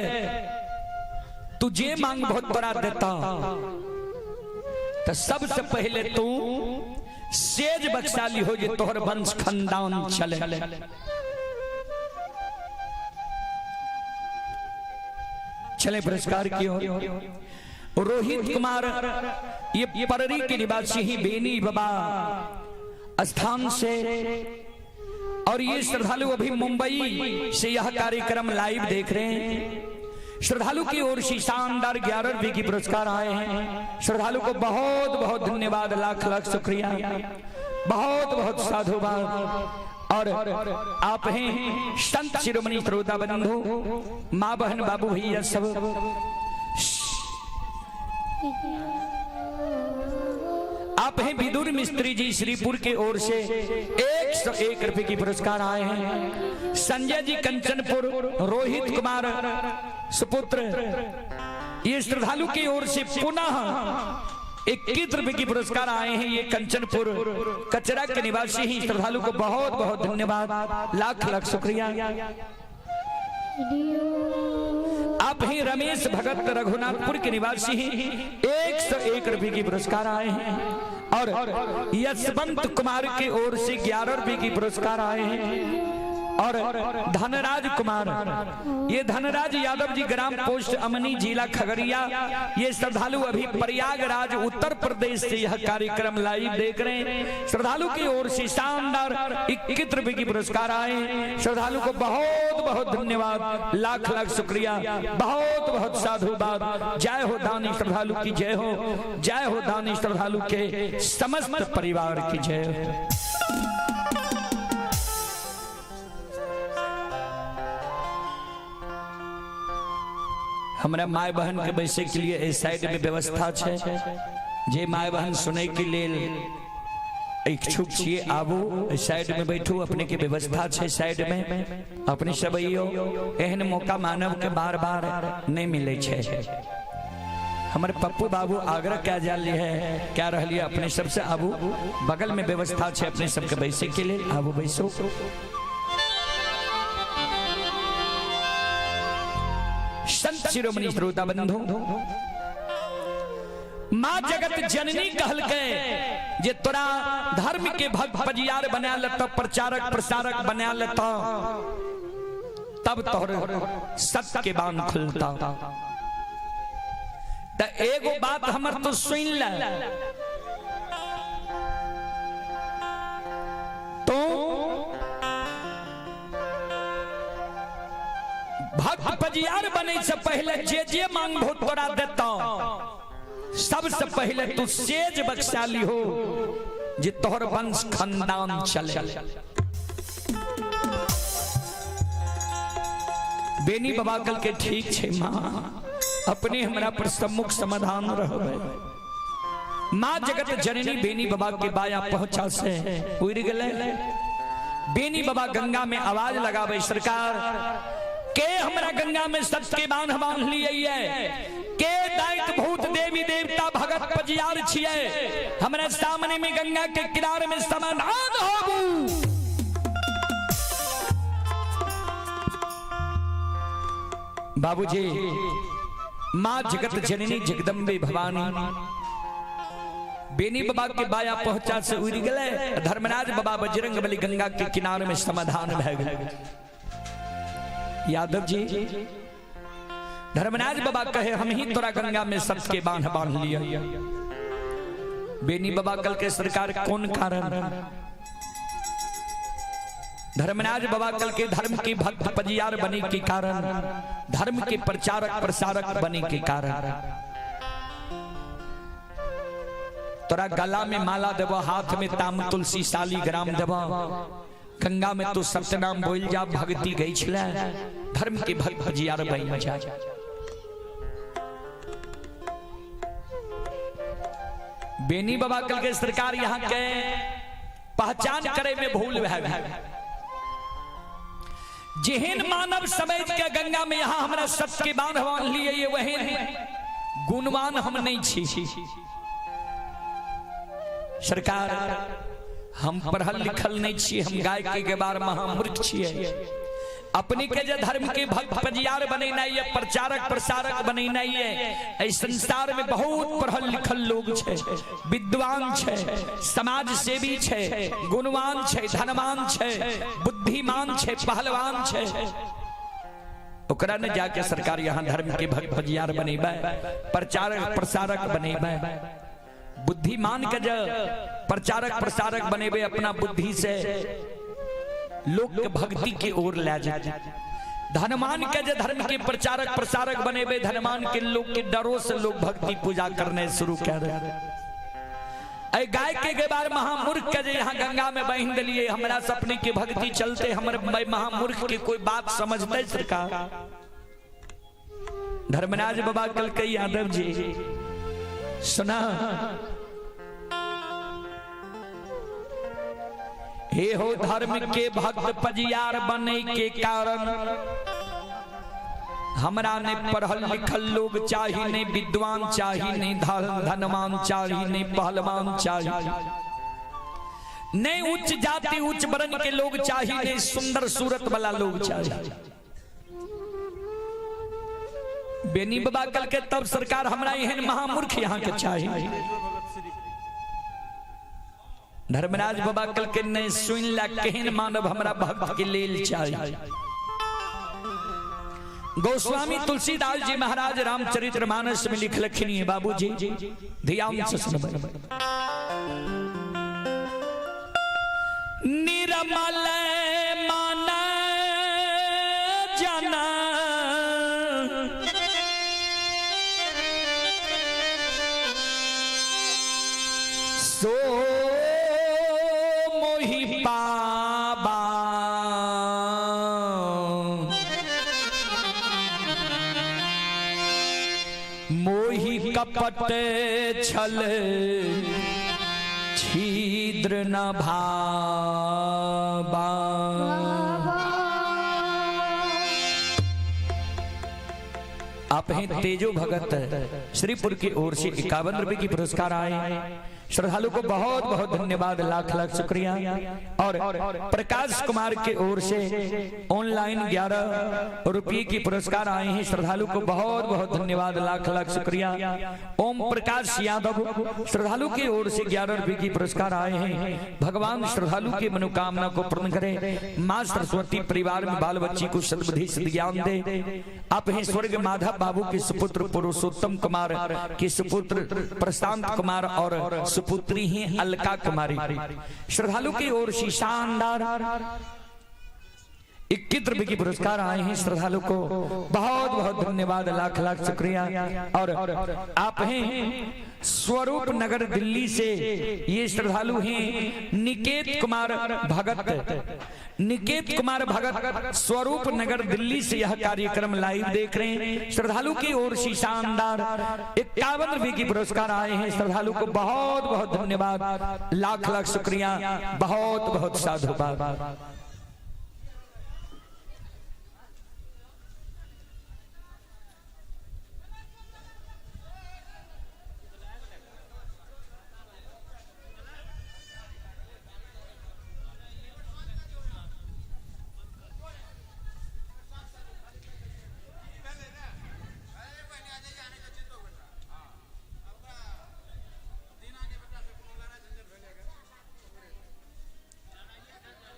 तू जे मांग बहुत तोरा देता, तो सबसे पहले तू सेज बक्साली हो जे तोहर वंश खानदान चले। चले पुरस्कार की ओर। रोहित कुमार ये पररी के निवासी ही बेनी बाबा स्थान से, और ये श्रद्धालु अभी मुंबई से यह कार्यक्रम लाइव देख रहे हैं। श्रद्धालु की ओर से शानदार 11 रुपये की पुरस्कार आए हैं। श्रद्धालु को बहुत बहुत धन्यवाद, लाख लाख शुक्रिया, बहुत बहुत साधुवाद। और आप हैं संत शिरोमणि श्रोता बंधु, माँ बहन बाबू भैया सब। आप हैं विदुर मिस्त्री जी श्रीपुर के ओर से 101 रुपए की पुरस्कार आए हैं। संजय जी कंचनपुर, रोहित कुमार सुपुत्र, ये श्रद्धालु की ओर से पुनः 21 रुपए की पुरस्कार आए हैं। ये कंचनपुर कचरा के निवासी ही श्रद्धालु को बहुत बहुत धन्यवाद, लाख लाख शुक्रिया। आप ही रमेश भगत रघुनाथपुर के निवासी ही 101 रुपए की पुरस्कार आए हैं। और यशवंत कुमार की ओर से 11 रुपए की पुरस्कार आए हैं। और धनराज कुमार, ये धनराज यादव जी ग्राम पोस्ट अमनी जिला खगड़िया, ये श्रद्धालु अभी प्रयागराज उत्तर प्रदेश से यह कार्यक्रम लाइव देख रहे हैं। श्रद्धालु की ओर से शानदार 21 रुपए की पुरस्कार आए। श्रद्धालु को बहुत बहुत धन्यवाद, लाख लाख शुक्रिया, बहुत बहुत साधुवाद। जय हो दानी श्रद्धालु की जय हो, जय हो दानी श्रद्धालु के समस्त परिवार की जय हो। हमरा my बहन के बैसे के लिए इस साइड में व्यवस्था छे, जे my बहन सुने के लिए इच्छुक छिए आबू इस साइड में बैठू, अपने के व्यवस्था छे साइड में, अपने सब अइयो। एहन मौका मानव के बार बार नहीं मिले छे। हमर पप्पू बाबू आग्रह क्या जा है क्या रहलिए अपने सबसे आबू, बगल में व्यवस्था छै अपने सबके बैसे के लिए, आबू बैसो। संत शिरोमणि श्रोता बंधु, माँ जगत जननी कहलकै जे तोरा धर्म के भक्त पजियार बना लेता, प्रचारक प्रसारक बना लेता, तब तोहर सत्य के बांध खुलता। त एगो बात हमर तो सुन ले, तो भक्त पजियार बने से पहले जे जे मांगबो तोरा देता, सबसे पहले तू सेज बख्शा लिहो जे तोहर वंश खानदान चले। बेनी बाबा कल के ठीक छे माँ, अपने हमरा पर सम्मुख समाधान रहबे। माँ जगत जननी बेनी बाबा के बाया पहुंचा से उड़ गए। बेनी बाबा गंगा में आवाज लगावे, सरकार के हमरा गंगा में सत्य के बांध बांध लिए, के दायित्व भूत देवी देवता भगत पजियार छिए, हमरा सामने में गंगा के किनारे में समाधान होबू। बाबूजी माँ जगत जननी जगदम्बे भवानी बेनी बाबा के बाया पहुंचा से उड़ गए। धर्मराज बाबा बजरंग बली गंगा के किनारे में समाधान भय गए। यादव जी धर्मराज बाबा कहे हम ही तोरा गंगा में सबके बांध बांध लिया। बेनी बाबा कल के सरकार कौन कारण? धर्मराज बाबा कल के धर्म के भक्त पजियार बने के कारण, धर्म के प्रचारक प्रसारक बने के कारण। तोरा गला में माला देबो, हाथ में ताम तुलसी साली ग्राम देबो, गंगा में तू सत्यनाम बोल जा, भक्ति गई छले, धर्म के भक्त पजियार बन जा। बेनी बाबा कल के सरकार यहाँ के पहचान करे में भूल है। जेहन मानव समझ के गंगा में यहाँ हमरा सत्य के बांध बांध लिए, वही गुणवान हम नहीं छी। सरकार हम पढ़ल लिखल नहीं छी, हम गाय के गवार महामूर्ख छिए। अपने के जे धर्म के भक्त पजियार बनेनाइ है, प्रचारक प्रसारक बनेनाइ है, एहि संसार में बहुत पढ़ल लिखल लोग छै, विद्वान छै, समाज सेवी छै, गुणवान छै, धनवान छै, बुद्धिमान छै, पहलवान छै। ओकरा ने जाके सरकार यहाँ धर्म के भक्त पजियार बनेबै, प्रचारक प्रसारक बनेबै। बुद्धिमान के जे प्रचारक प्रसारक बनेबै, अपना बुद्धि से लोक के भक्ति के ओर ले जाए। धनवान के जे धर्म के प्रचारक प्रसारक बनेबे, धनवान के लोग के डरों से लोग भक्ति पूजा करने शुरू कर दे। गाय के गवार महामूर्ख के जे यहाँ गंगा में बहिन दिलिए, हमरा सपने के भक्ति चलते हमर महामूर्ख के कोई बात समझते सरकार? धर्मराज बाबा कल के यादव जी सुना, हे हो धर्म के भक्त पजियार बने के कारण हमरा ने पढ़ल लिखल लोग चाही, नहीं विद्वान चाही, नहीं धनवान चाही, नहीं पहलवान चाही, नहीं उच्च जाति उच्च वर्ण के लोग चाही, नहीं सुंदर सूरत वाला लोग चाही। बेनी बाबा कल के तब सरकार हमरा एहन महामूर्ख यहाँ के चाही। धर्मराज बाबा कल के नहीं सुन ला केहन मानव हमरा भक्त के लेल चाहिए। गोस्वामी तुलसीदास जी महाराज रामचरित्र मानस में लिख लखनी है, बाबूजी ध्यान से सुनबै। निर्मल मन जना सो मोहि पाबा, मोहि कपट छल छिद्र न भाबा। आप हैं तेजो भगत श्रीपुर की ओर से 51 रुपए की पुरस्कार आए। श्रद्धालु को बहुत बहुत धन्यवाद, लाख लाख शुक्रिया। और प्रकाश कुमार के ओर से ऑनलाइन 11 रुपये की पुरस्कार आए हैं। श्रद्धालु को बहुत बहुत धन्यवाद, लाख लाख शुक्रिया। ओम प्रकाश यादव श्रद्धालु की ओर से 11 रुपये की पुरस्कार आए हैं। भगवान श्रद्धालु की मनोकामना को पूर्ण करे, माँ सरस्वती परिवार में बाल बच्ची को सद्बुद्धि सद्ज्ञान दे। आप हैं स्वर्ग माधव बाबू के सुपुत्र पुरुषोत्तम कुमार के सुपुत्र प्रशांत कुमार और सुपुत्री हैं अलका कुमारी। श्रद्धालु की ओर से शानदार 21 रुपए की पुरस्कार आए हैं। श्रद्धालु को बहुत बहुत धन्यवाद, लाख लाख शुक्रिया। और आप हैं स्वरूप नगर दिल्ली से ये श्रद्धालु हैं निकेत कुमार भगत। निकेत कुमार भगत स्वरूप नगर दिल्ली से यह कार्यक्रम लाइव देख रहे हैं। श्रद्धालु की ओर से शानदार 51 रुपए की पुरस्कार आए हैं। श्रद्धालु को बहुत बहुत धन्यवाद, लाख लाख शुक्रिया, बहुत बहुत साधुवाद।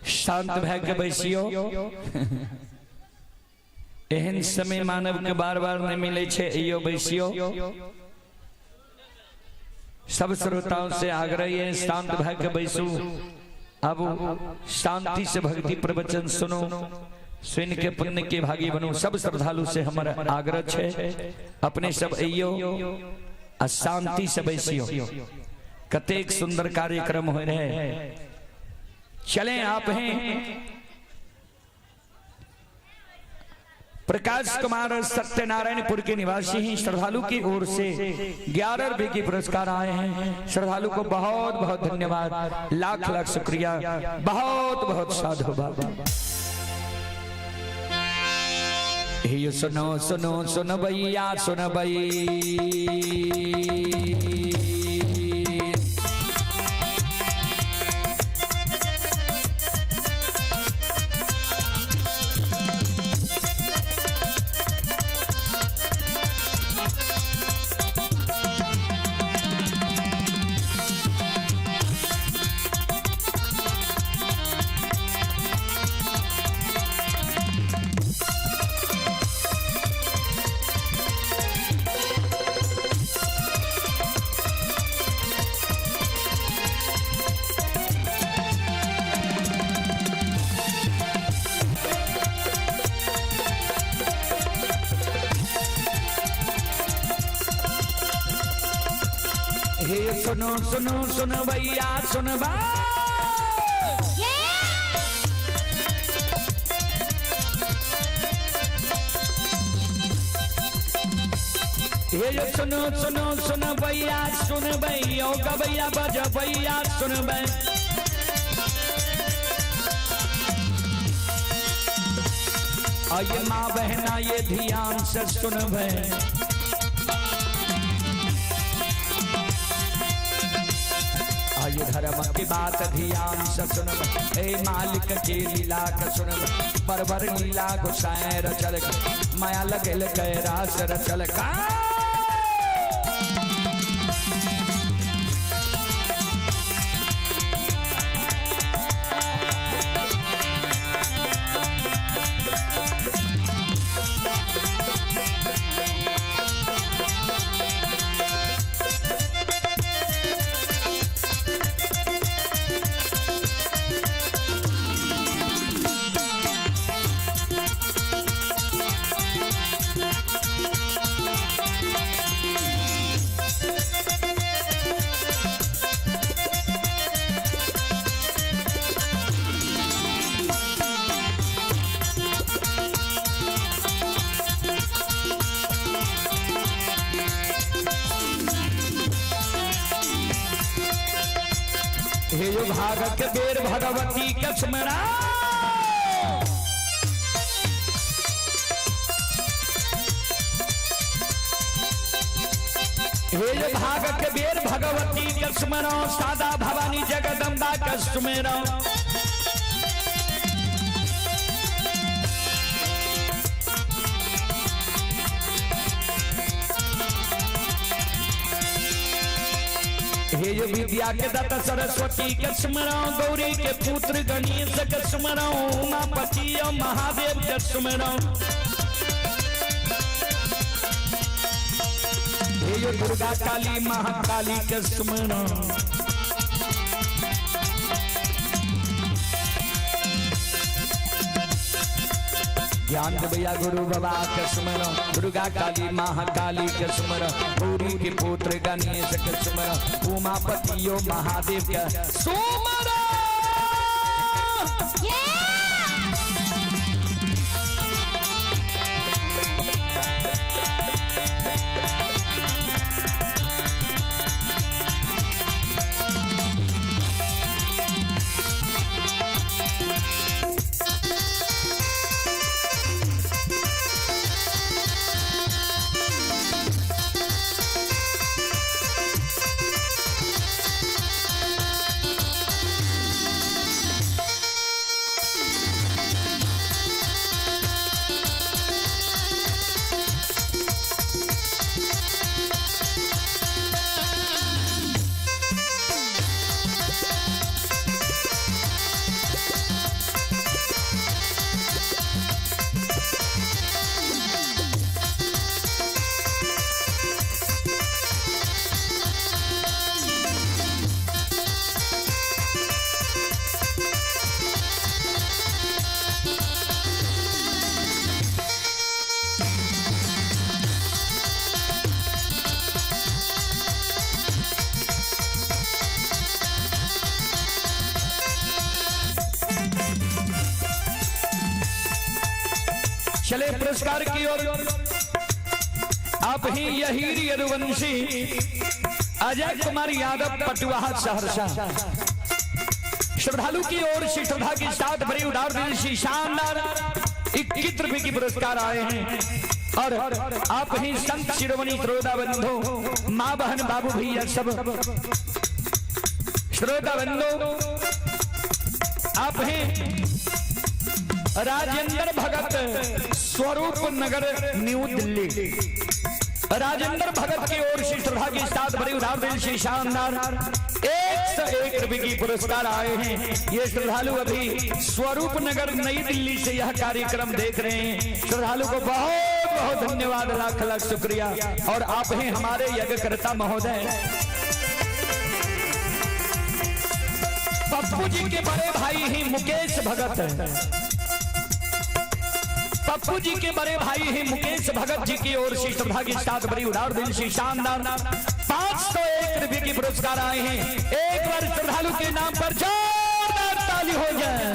शांत भय के बैसियो। एहन समय मानव के बार बार नहीं मिले छे, अइयो बैसियो। सब श्रोताओं से आग्रह है शांत भय के बैसू। अब शांति से भक्ति प्रवचन सुनो, सुन के पुण्य के भागी बनो। सब श्रद्धालु से हमारा आग्रह छे अपने सब अइयो आ शांति से बैसियो। कतेक सुंदर कार्यक्रम हो रहे। चलें, आप हैं प्रकाश कुमार सत्यनारायणपुर के निवासी हैं। श्रद्धालु की ओर से 11 रुपए की पुरस्कार आए हैं। श्रद्धालु को बहुत बहुत धन्यवाद, लाख लाख शुक्रिया, बहुत बहुत साधुवाद। हे सुनो सुनो सुन भैया सुन भई, हे सुनो सुनो सुन भैया सुन बा। हे सुनो सुनो सुन भैया सुन भैया गबैया बज भैया सुन भै। आये माँ बहना ये ध्यान से सुन भै। आये धर्म की बात ध्यान से सुन, ए मालिक के लीला का सुन। बरबर लीला गुसाए रचल, माया लगल कैरास रचल का। हे भाग के बेर भगवती कस्मरा। हे भाग के बेर भगवती के सुमरो, सादा भवानी जगदम्बा के सुमेरो। हे यो विद्या के दाता सरस्वती के सुमरो, गौरी के पुत्र गणेश के सुमरो, उमापति और महादेव के सुमरो। हे यो दुर्गा काली महाकाली के सुमरो। ज्ञान भैया गुरु बाबा के सुमरो, दुर्गा काली महाकाली के सुमरो, गौरी के पुत्र गणेश के सुमरो, उमापति ओ महादेव के सुमरो। चले पुरस्कार की ओर। आप ही यही यदुवंशी अजय कुमार यादव पटुआहा सहरसा श्रद्धालु की ओर से श्रद्धा के साथ भरी उदार दिल से शानदार 21 रुपए की पुरस्कार आए हैं। और आप ही संत शिरोमणि श्रोता बंधु, माँ बहन बाबू भैया सब श्रोता बंधु, आप ही राजेंद्र भगत स्वरूप नगर न्यू दिल्ली, राजेंद्र भगत की ओर से श्रद्धा के साथ भरी उदार दिल से शानदार 101 रुपए की पुरस्कार आए हैं। ये श्रद्धालु अभी स्वरूप नगर नई दिल्ली से यह कार्यक्रम देख रहे हैं। श्रद्धालु को बहुत बहुत धन्यवाद, लाख लाख शुक्रिया। और आप हैं हमारे यज्ञकर्ता महोदय पप्पू जी के बड़े भाई ही मुकेश भगत, पप्पू जी के बड़े भाई हैं मुकेश भगत जी की ओर से श्रद्धा के साथ बड़ी उदार दिल से शानदार 501 रुपए के पुरस्कार आए हैं। एक बार श्रद्धालु के नाम पर जोरदार ताली हो जाए।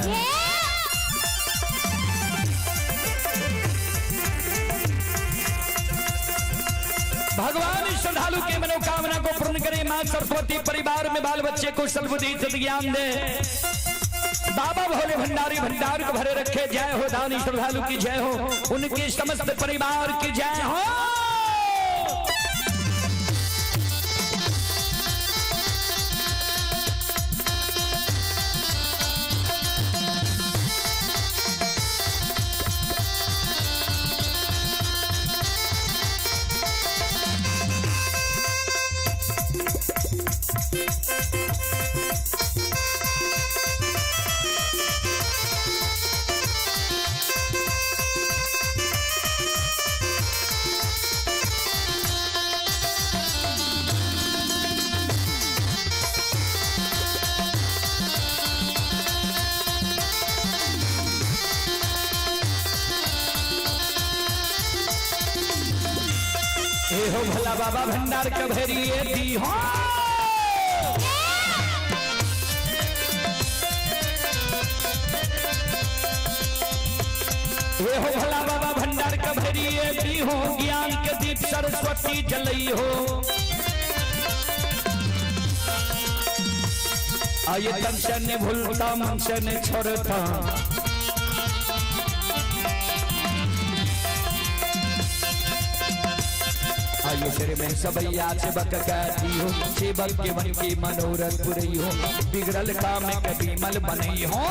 भगवान श्रद्धालु के मनोकामना को पूर्ण करे। मां सरस्वती परिवार में बाल बच्चे को सद्बुद्धि सद्ज्ञान दे। बाबा भोले भंडारी भंडार को भरे रखे। जय हो दानी श्रद्धालु की जय हो, उनके समस्त परिवार की जय हो। हो भला बाबा भंडार कभेरिए दी हो। हे हो भला बाबा भंडार कभेरिए दी हो, ज्ञान के दीप सरस्वती जलई हो। आये तन से ने भूलता मन से ने छोड़ता, आयु सिर में सबैया सेवक कहती हो, सेवक के मन के मनोरथ पुरई हो, बिगड़ल काम के बिमल बनई हो।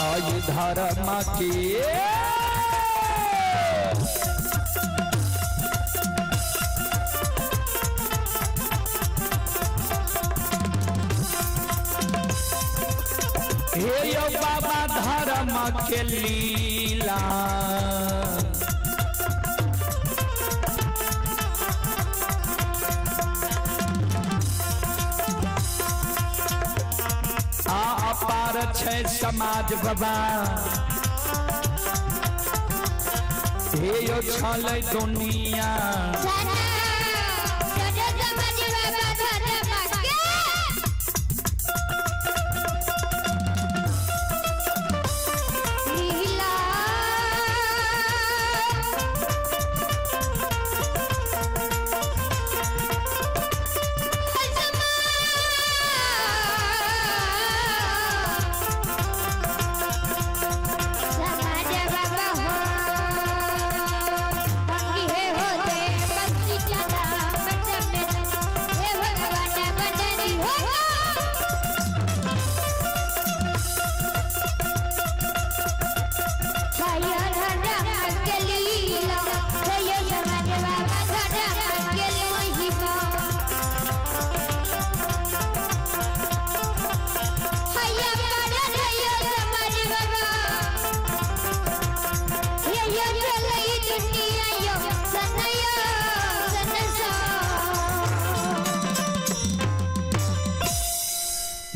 आयु धर्म के हे यो बाबा धर्म के लीला, आ अपार छै समाज बाबा, हे यो छल दुनिया। धना जय समाज बाबा धर्म के। लीला समाज बाबा हो भंगी हे होते बंसी चला बच्चा में हे भगवान बजरी हो।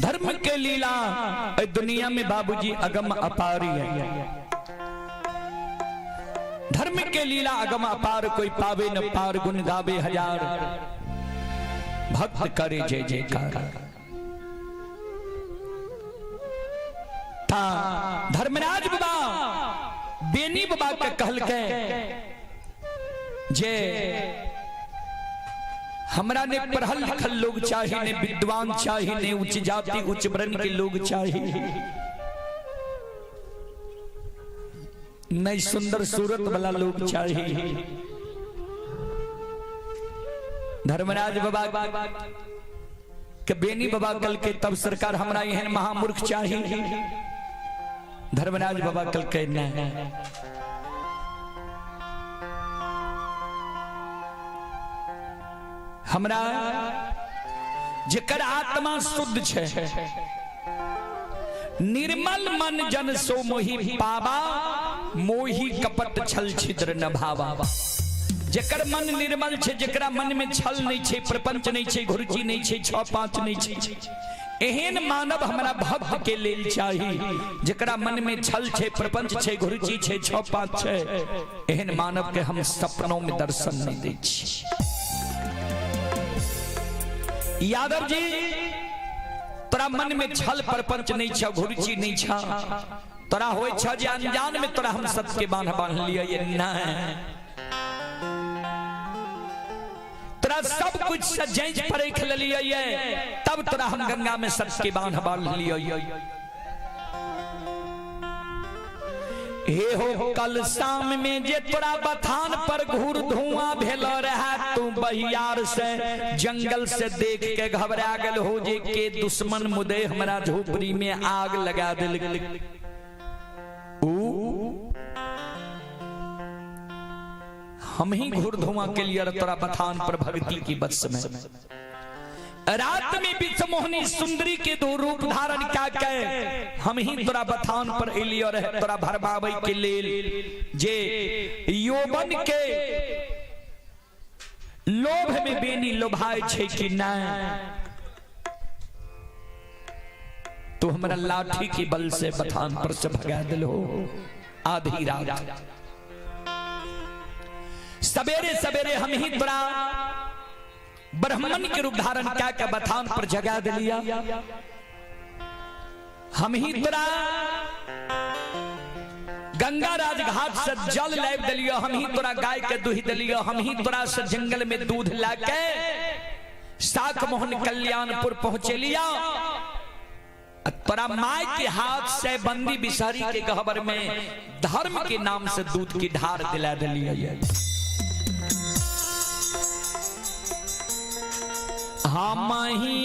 धर्म के लीला ए दुनिया में बाबूजी अगम अपारी है। धर्म के लीला अगम अपार, कोई पावे न पार, गुण गावे हजार, भक्त करे जय जयकार। था धर्मराज बाबा बेनी बाबा के कहल के जे हमरा ने पढ़ल लिखल लोग चाही, ने विद्वान चाही, ने उच्च जाति उच्च वर्ण के लोग चाही, नहीं सुंदर सूरत वाला लोग चाही। धर्मराज बाबा के बेनी बाबा कल के तब सरकार हमरा एहन महामूर्ख चाही। धर्मराज बाबा कल के नहीं, हमरा जेकर आत्मा शुद्ध छै, निर्मल मन जन सो मोहि पावा, मोहि कपट छल छिद्र न भावा। जेकर मन निर्मल छै, जेकरा मन में छल नहीं छै, प्रपंच नहीं छै, घुरुचि नहीं छै, छह पांच नहीं छै, एहन मानव हमरा भक्त के लेल चाही। जेकरा मन में छल छै, प्रपंच छै, घुरुचि छै, छह पांच छै, एहन मानव के हम सपनों में दर्शन नहीं दै छी। यादव जी, तोरा मन में छल प्रपंच नहीं छ, घुरुचि नहीं छ, तोरा होय छ जे अनजान में तोरा हम सत्य के बांध बांध लिया, ये नहीं। तोरा सब कुछ से जांच परख लिया, तब तोरा हम गंगा में सत्य के बांध बांध लिया। हे हो कल शाम में जे तोरा बथान पर घूर धुआं भेल रहा, तू बहियार से जंगल से देख के घबरा गेल हो जे के दुश्मन मुदे हमरा झोपड़ी में आग लगा दिल। हम ही घूर धुआं के लिए तोरा बथान पर भक्ति की बस में। रात में विषमोहनी सुंदरी के दो रूप धारण क्या के हम ही तोरा बथान पर एलियो रहे तोरा भरमाबै के लेल जे यौवन के लोभ में बेनी लोभाय छै कि नहीं। तू हमरा लाठी के बल से बथान पर से भगा दिल हो आधी रात। सवेरे सवेरे हम ही तोरा ब्राह्मण के रूप धारण क्या के बथान पर जगा दिलिया। हम ही तोरा गंगा राज घाट से जल लाइब दिलियो, हम ही तोरा गाय के दूध दिलियो, हम ही तोरा से जंगल में दूध लाके साक मोहन कल्याणपुर पहुंचे लिया। तोरा माय के हाथ से बंदी बिसारी के गहबर में धर्म के नाम से दूध की धार दिला दिलिया। हम ही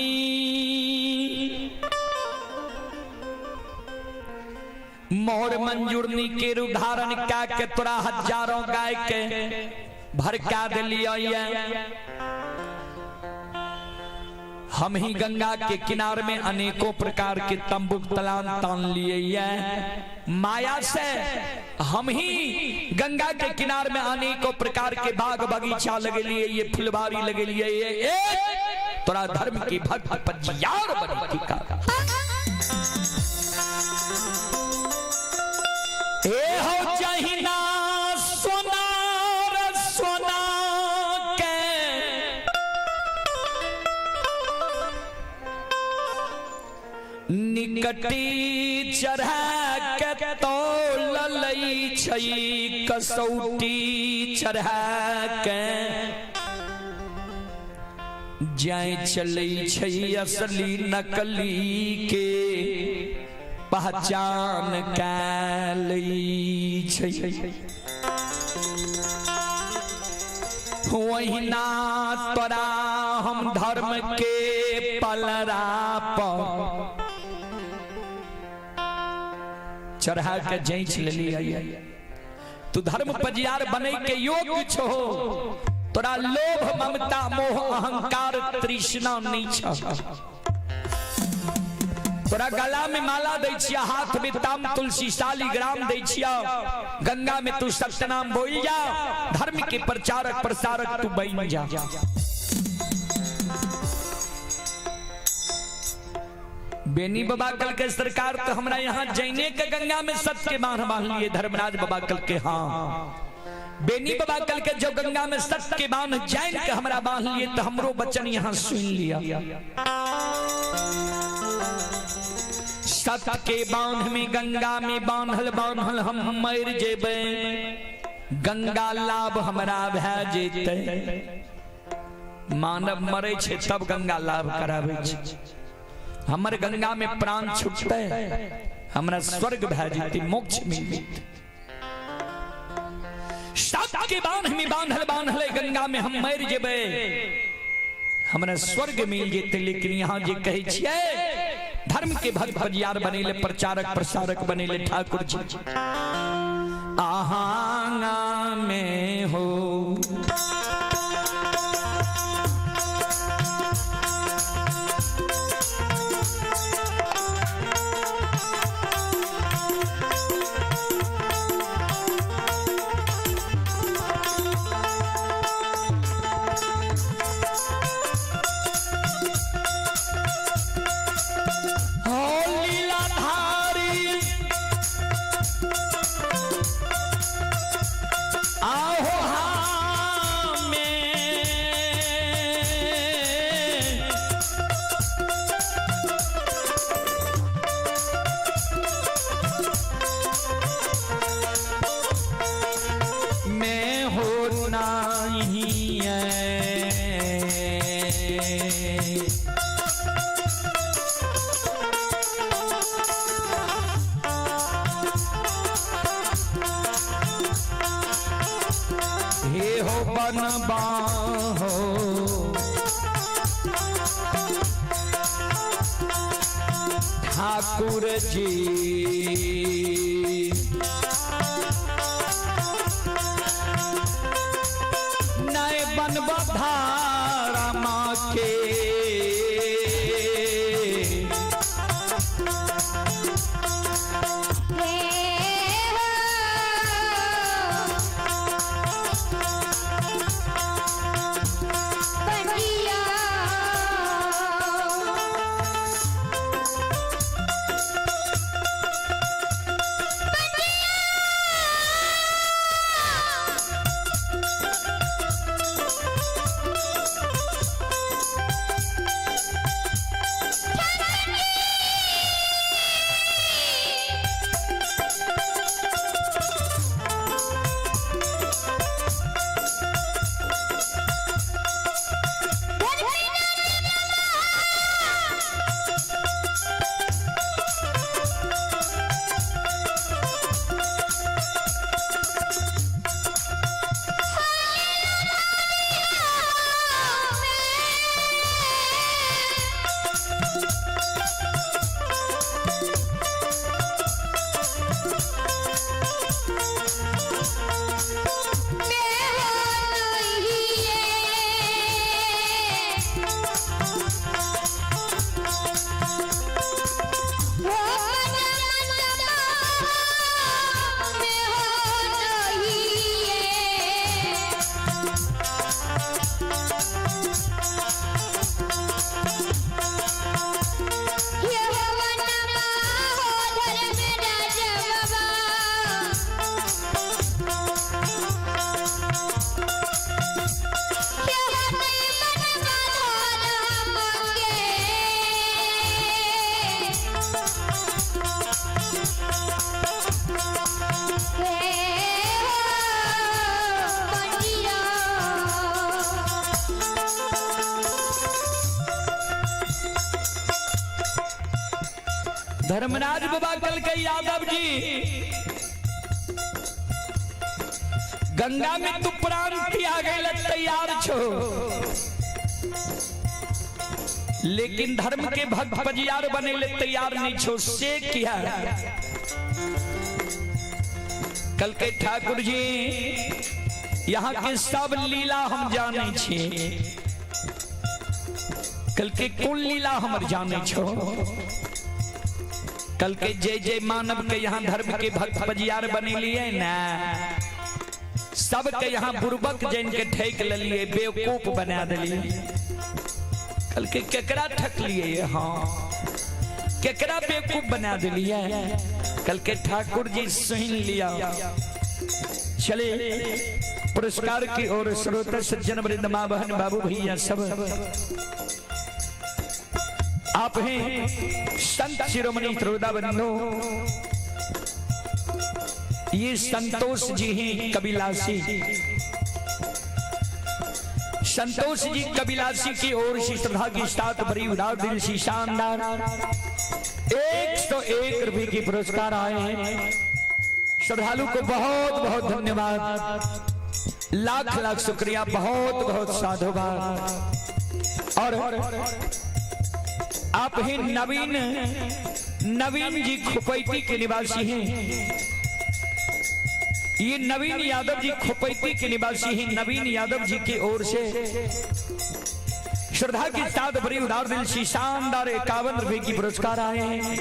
मोर मंजूरनी के रूप धारण क्या के तोरा हजारों गाय के भरका दिलिया। हम ही गंगा के किनारे में अनेकों प्रकार के तंबुक तलान तान लिए माया से। हम ही गंगा के किनारे में अनेकों प्रकार के बाग बगीचा लगे लिए, ये फुलबाड़ी लगे लिए, ये तोरा धर्म की भक्त पजियार बनी की का। ए हो जहिना सोनार सोना के निकटी चढ़ा के तौल लई छै कसौटी चढ़ा के जाय चलै छै असली नकली के पहचान कै छै। वहिना तोरा हम धर्म के पलरा पर चढ़ा के जांच लेलियै। तू धर्म पजियार बने के योग्य छो, तोरा लोभ ममता मोह अहंकार तृष्णा नहीं छो। तोरा गला में माला दै छिया, हाथ में ताम तुलसी शालिग्राम दै छिया, गंगा में तू सत्यनाम बोल जा, धर्म के प्रचारक प्रसारक तू बन जा। बेनी बाबा कल के सरकार तो हमरा यहाँ जैने के गंगा में सत्य के बांध बांध लिए। धर्मराज बाबा कल के हाँ बेनी बाबा कल के जो गंगा में सत्य के बांध जैन के हमरा बांध लिए तो हमरो बचन यहाँ सुन लिया। सत्य के बांध में गंगा में बांधल बांधल हम मर जेबे, गंगा लाभ हमरा भए जेतै। मानव मरे छे तब गंगा लाभ कराबै छे। हमर गंगा में प्राण छूटते हमरा स्वर्ग भए जेतै, मोक्ष मिल जेतै। सत्य के बांध में बांधल बांधल गंगा में हम मर जेबे, हमरा स्वर्ग मिल जेतै। लेकिन यहाँ जे कहै छियै धर्म के भक्त बजियार बनेले, प्रचारक प्रसारक बनेले ठाकुर जी आहांगा में हो ठाकुर जी नए बनब धारा माँ के। धर्मराज बाबा कल के यादव जी गंगा में तू प्राण त्याग तैयार छो, लेकिन धर्म के भक्त पजियार बने ले तैयार नहीं छो, से किया। कल के ठाकुर जी यहाँ के सब लीला हम जाने छे, कल के कुल लीला हम जाने छो। कल के जय जय मानव के यहाँ धर्म के भक्त पजियार बने लिए ना, सबके यहाँ बुर्बक जैन के ठेक लिए, बेवकूफ बना दिलिए। कल के केकरा ठक लिए, हाँ केकरा बेवकूफ बना दिलिए। कल के ठाकुर जी सुन लिया। चले पुरस्कार की ओर श्रोता सज्जन वृंद माँ बहन बाबू भैया सब आप हैं संत शिरोमणि श्रोता बंधु। ये संतोष जी हैं कबिलासी, संतोष जी कबिलासी की ओर से श्रद्धा की साथ भरी उदार दिल से शानदार 101 रुपए की पुरस्कार आए हैं। श्रद्धालु को बहुत बहुत धन्यवाद, लाख लाख शुक्रिया, बहुत बहुत साधुवाद। और आप ही नवीन नवीन जी खुपैती के निवासी हैं। ये नवीन यादव जी खुपैती के निवासी हैं। नवीन यादव जी की ओर से श्रद्धा के साथ भरी उदार दिल से शानदार 51 रुपए की पुरस्कार आए हैं।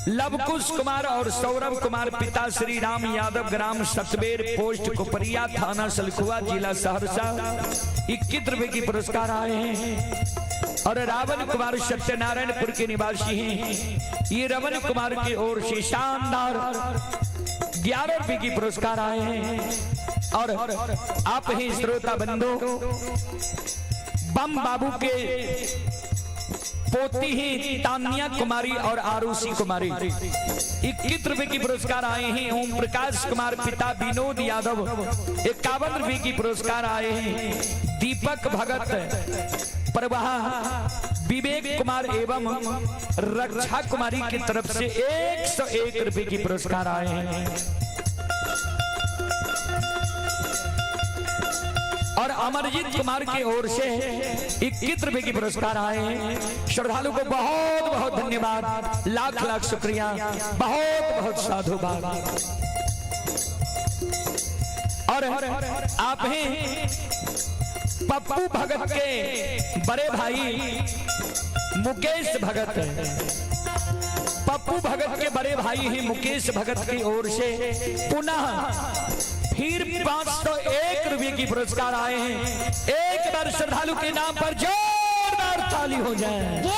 लवकुश कुमार और सौरभ कुमार पिता श्री राम यादव, ग्राम सतबेर, पोस्ट कोपरिया, थाना सलखुआ, जिला सहरसा, 21 रुपए की पुरस्कार आए हैं। और रावण कुमार सत्यनारायणपुर के निवासी हैं। ये रमन कुमार की ओर से शानदार 11 रुपए की पुरस्कार आए हैं। और आप ही श्रोता बंधु बम बाबू के पोती ही तान्या कुमारी और आरुषि कुमारी 21 रुपए की पुरस्कार आए हैं। ओम प्रकाश कुमार पिता विनोद यादव 51 रुपए की पुरस्कार आए हैं। दीपक भगत प्रवाह विवेक कुमार एवं रक्षा कुमारी की तरफ से 101 रुपए की पुरस्कार आए हैं। और अमरजीत कुमार की ओर से 21 रुपए की पुरस्कार आए हैं। श्रद्धालु को बहुत बहुत धन्यवाद, लाख लाख शुक्रिया, बहुत बहुत साधुवाद। और आप हैं पप्पू भगत के बड़े भाई मुकेश भगत, पप्पू भगत के बड़े भाई हैं मुकेश भगत की ओर से पुनः फिर 501 रुपए की पुरस्कार आए हैं। एक बार श्रद्धालु के नाम पर जोरदार ताली हो जाए।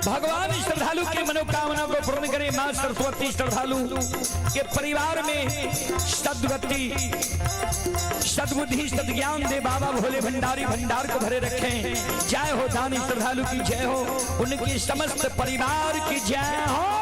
भगवान श्रद्धालु की मनोकामना को पूर्ण करें। मां सरस्वती श्रद्धालु के परिवार में सद्गति सद्बुद्धि सद्ज्ञान दे बाबा भोले भंडारी भंडार को भरे रखें। जय हो दानी श्रद्धालु की जय हो, उनकी समस्त परिवार की जय हो।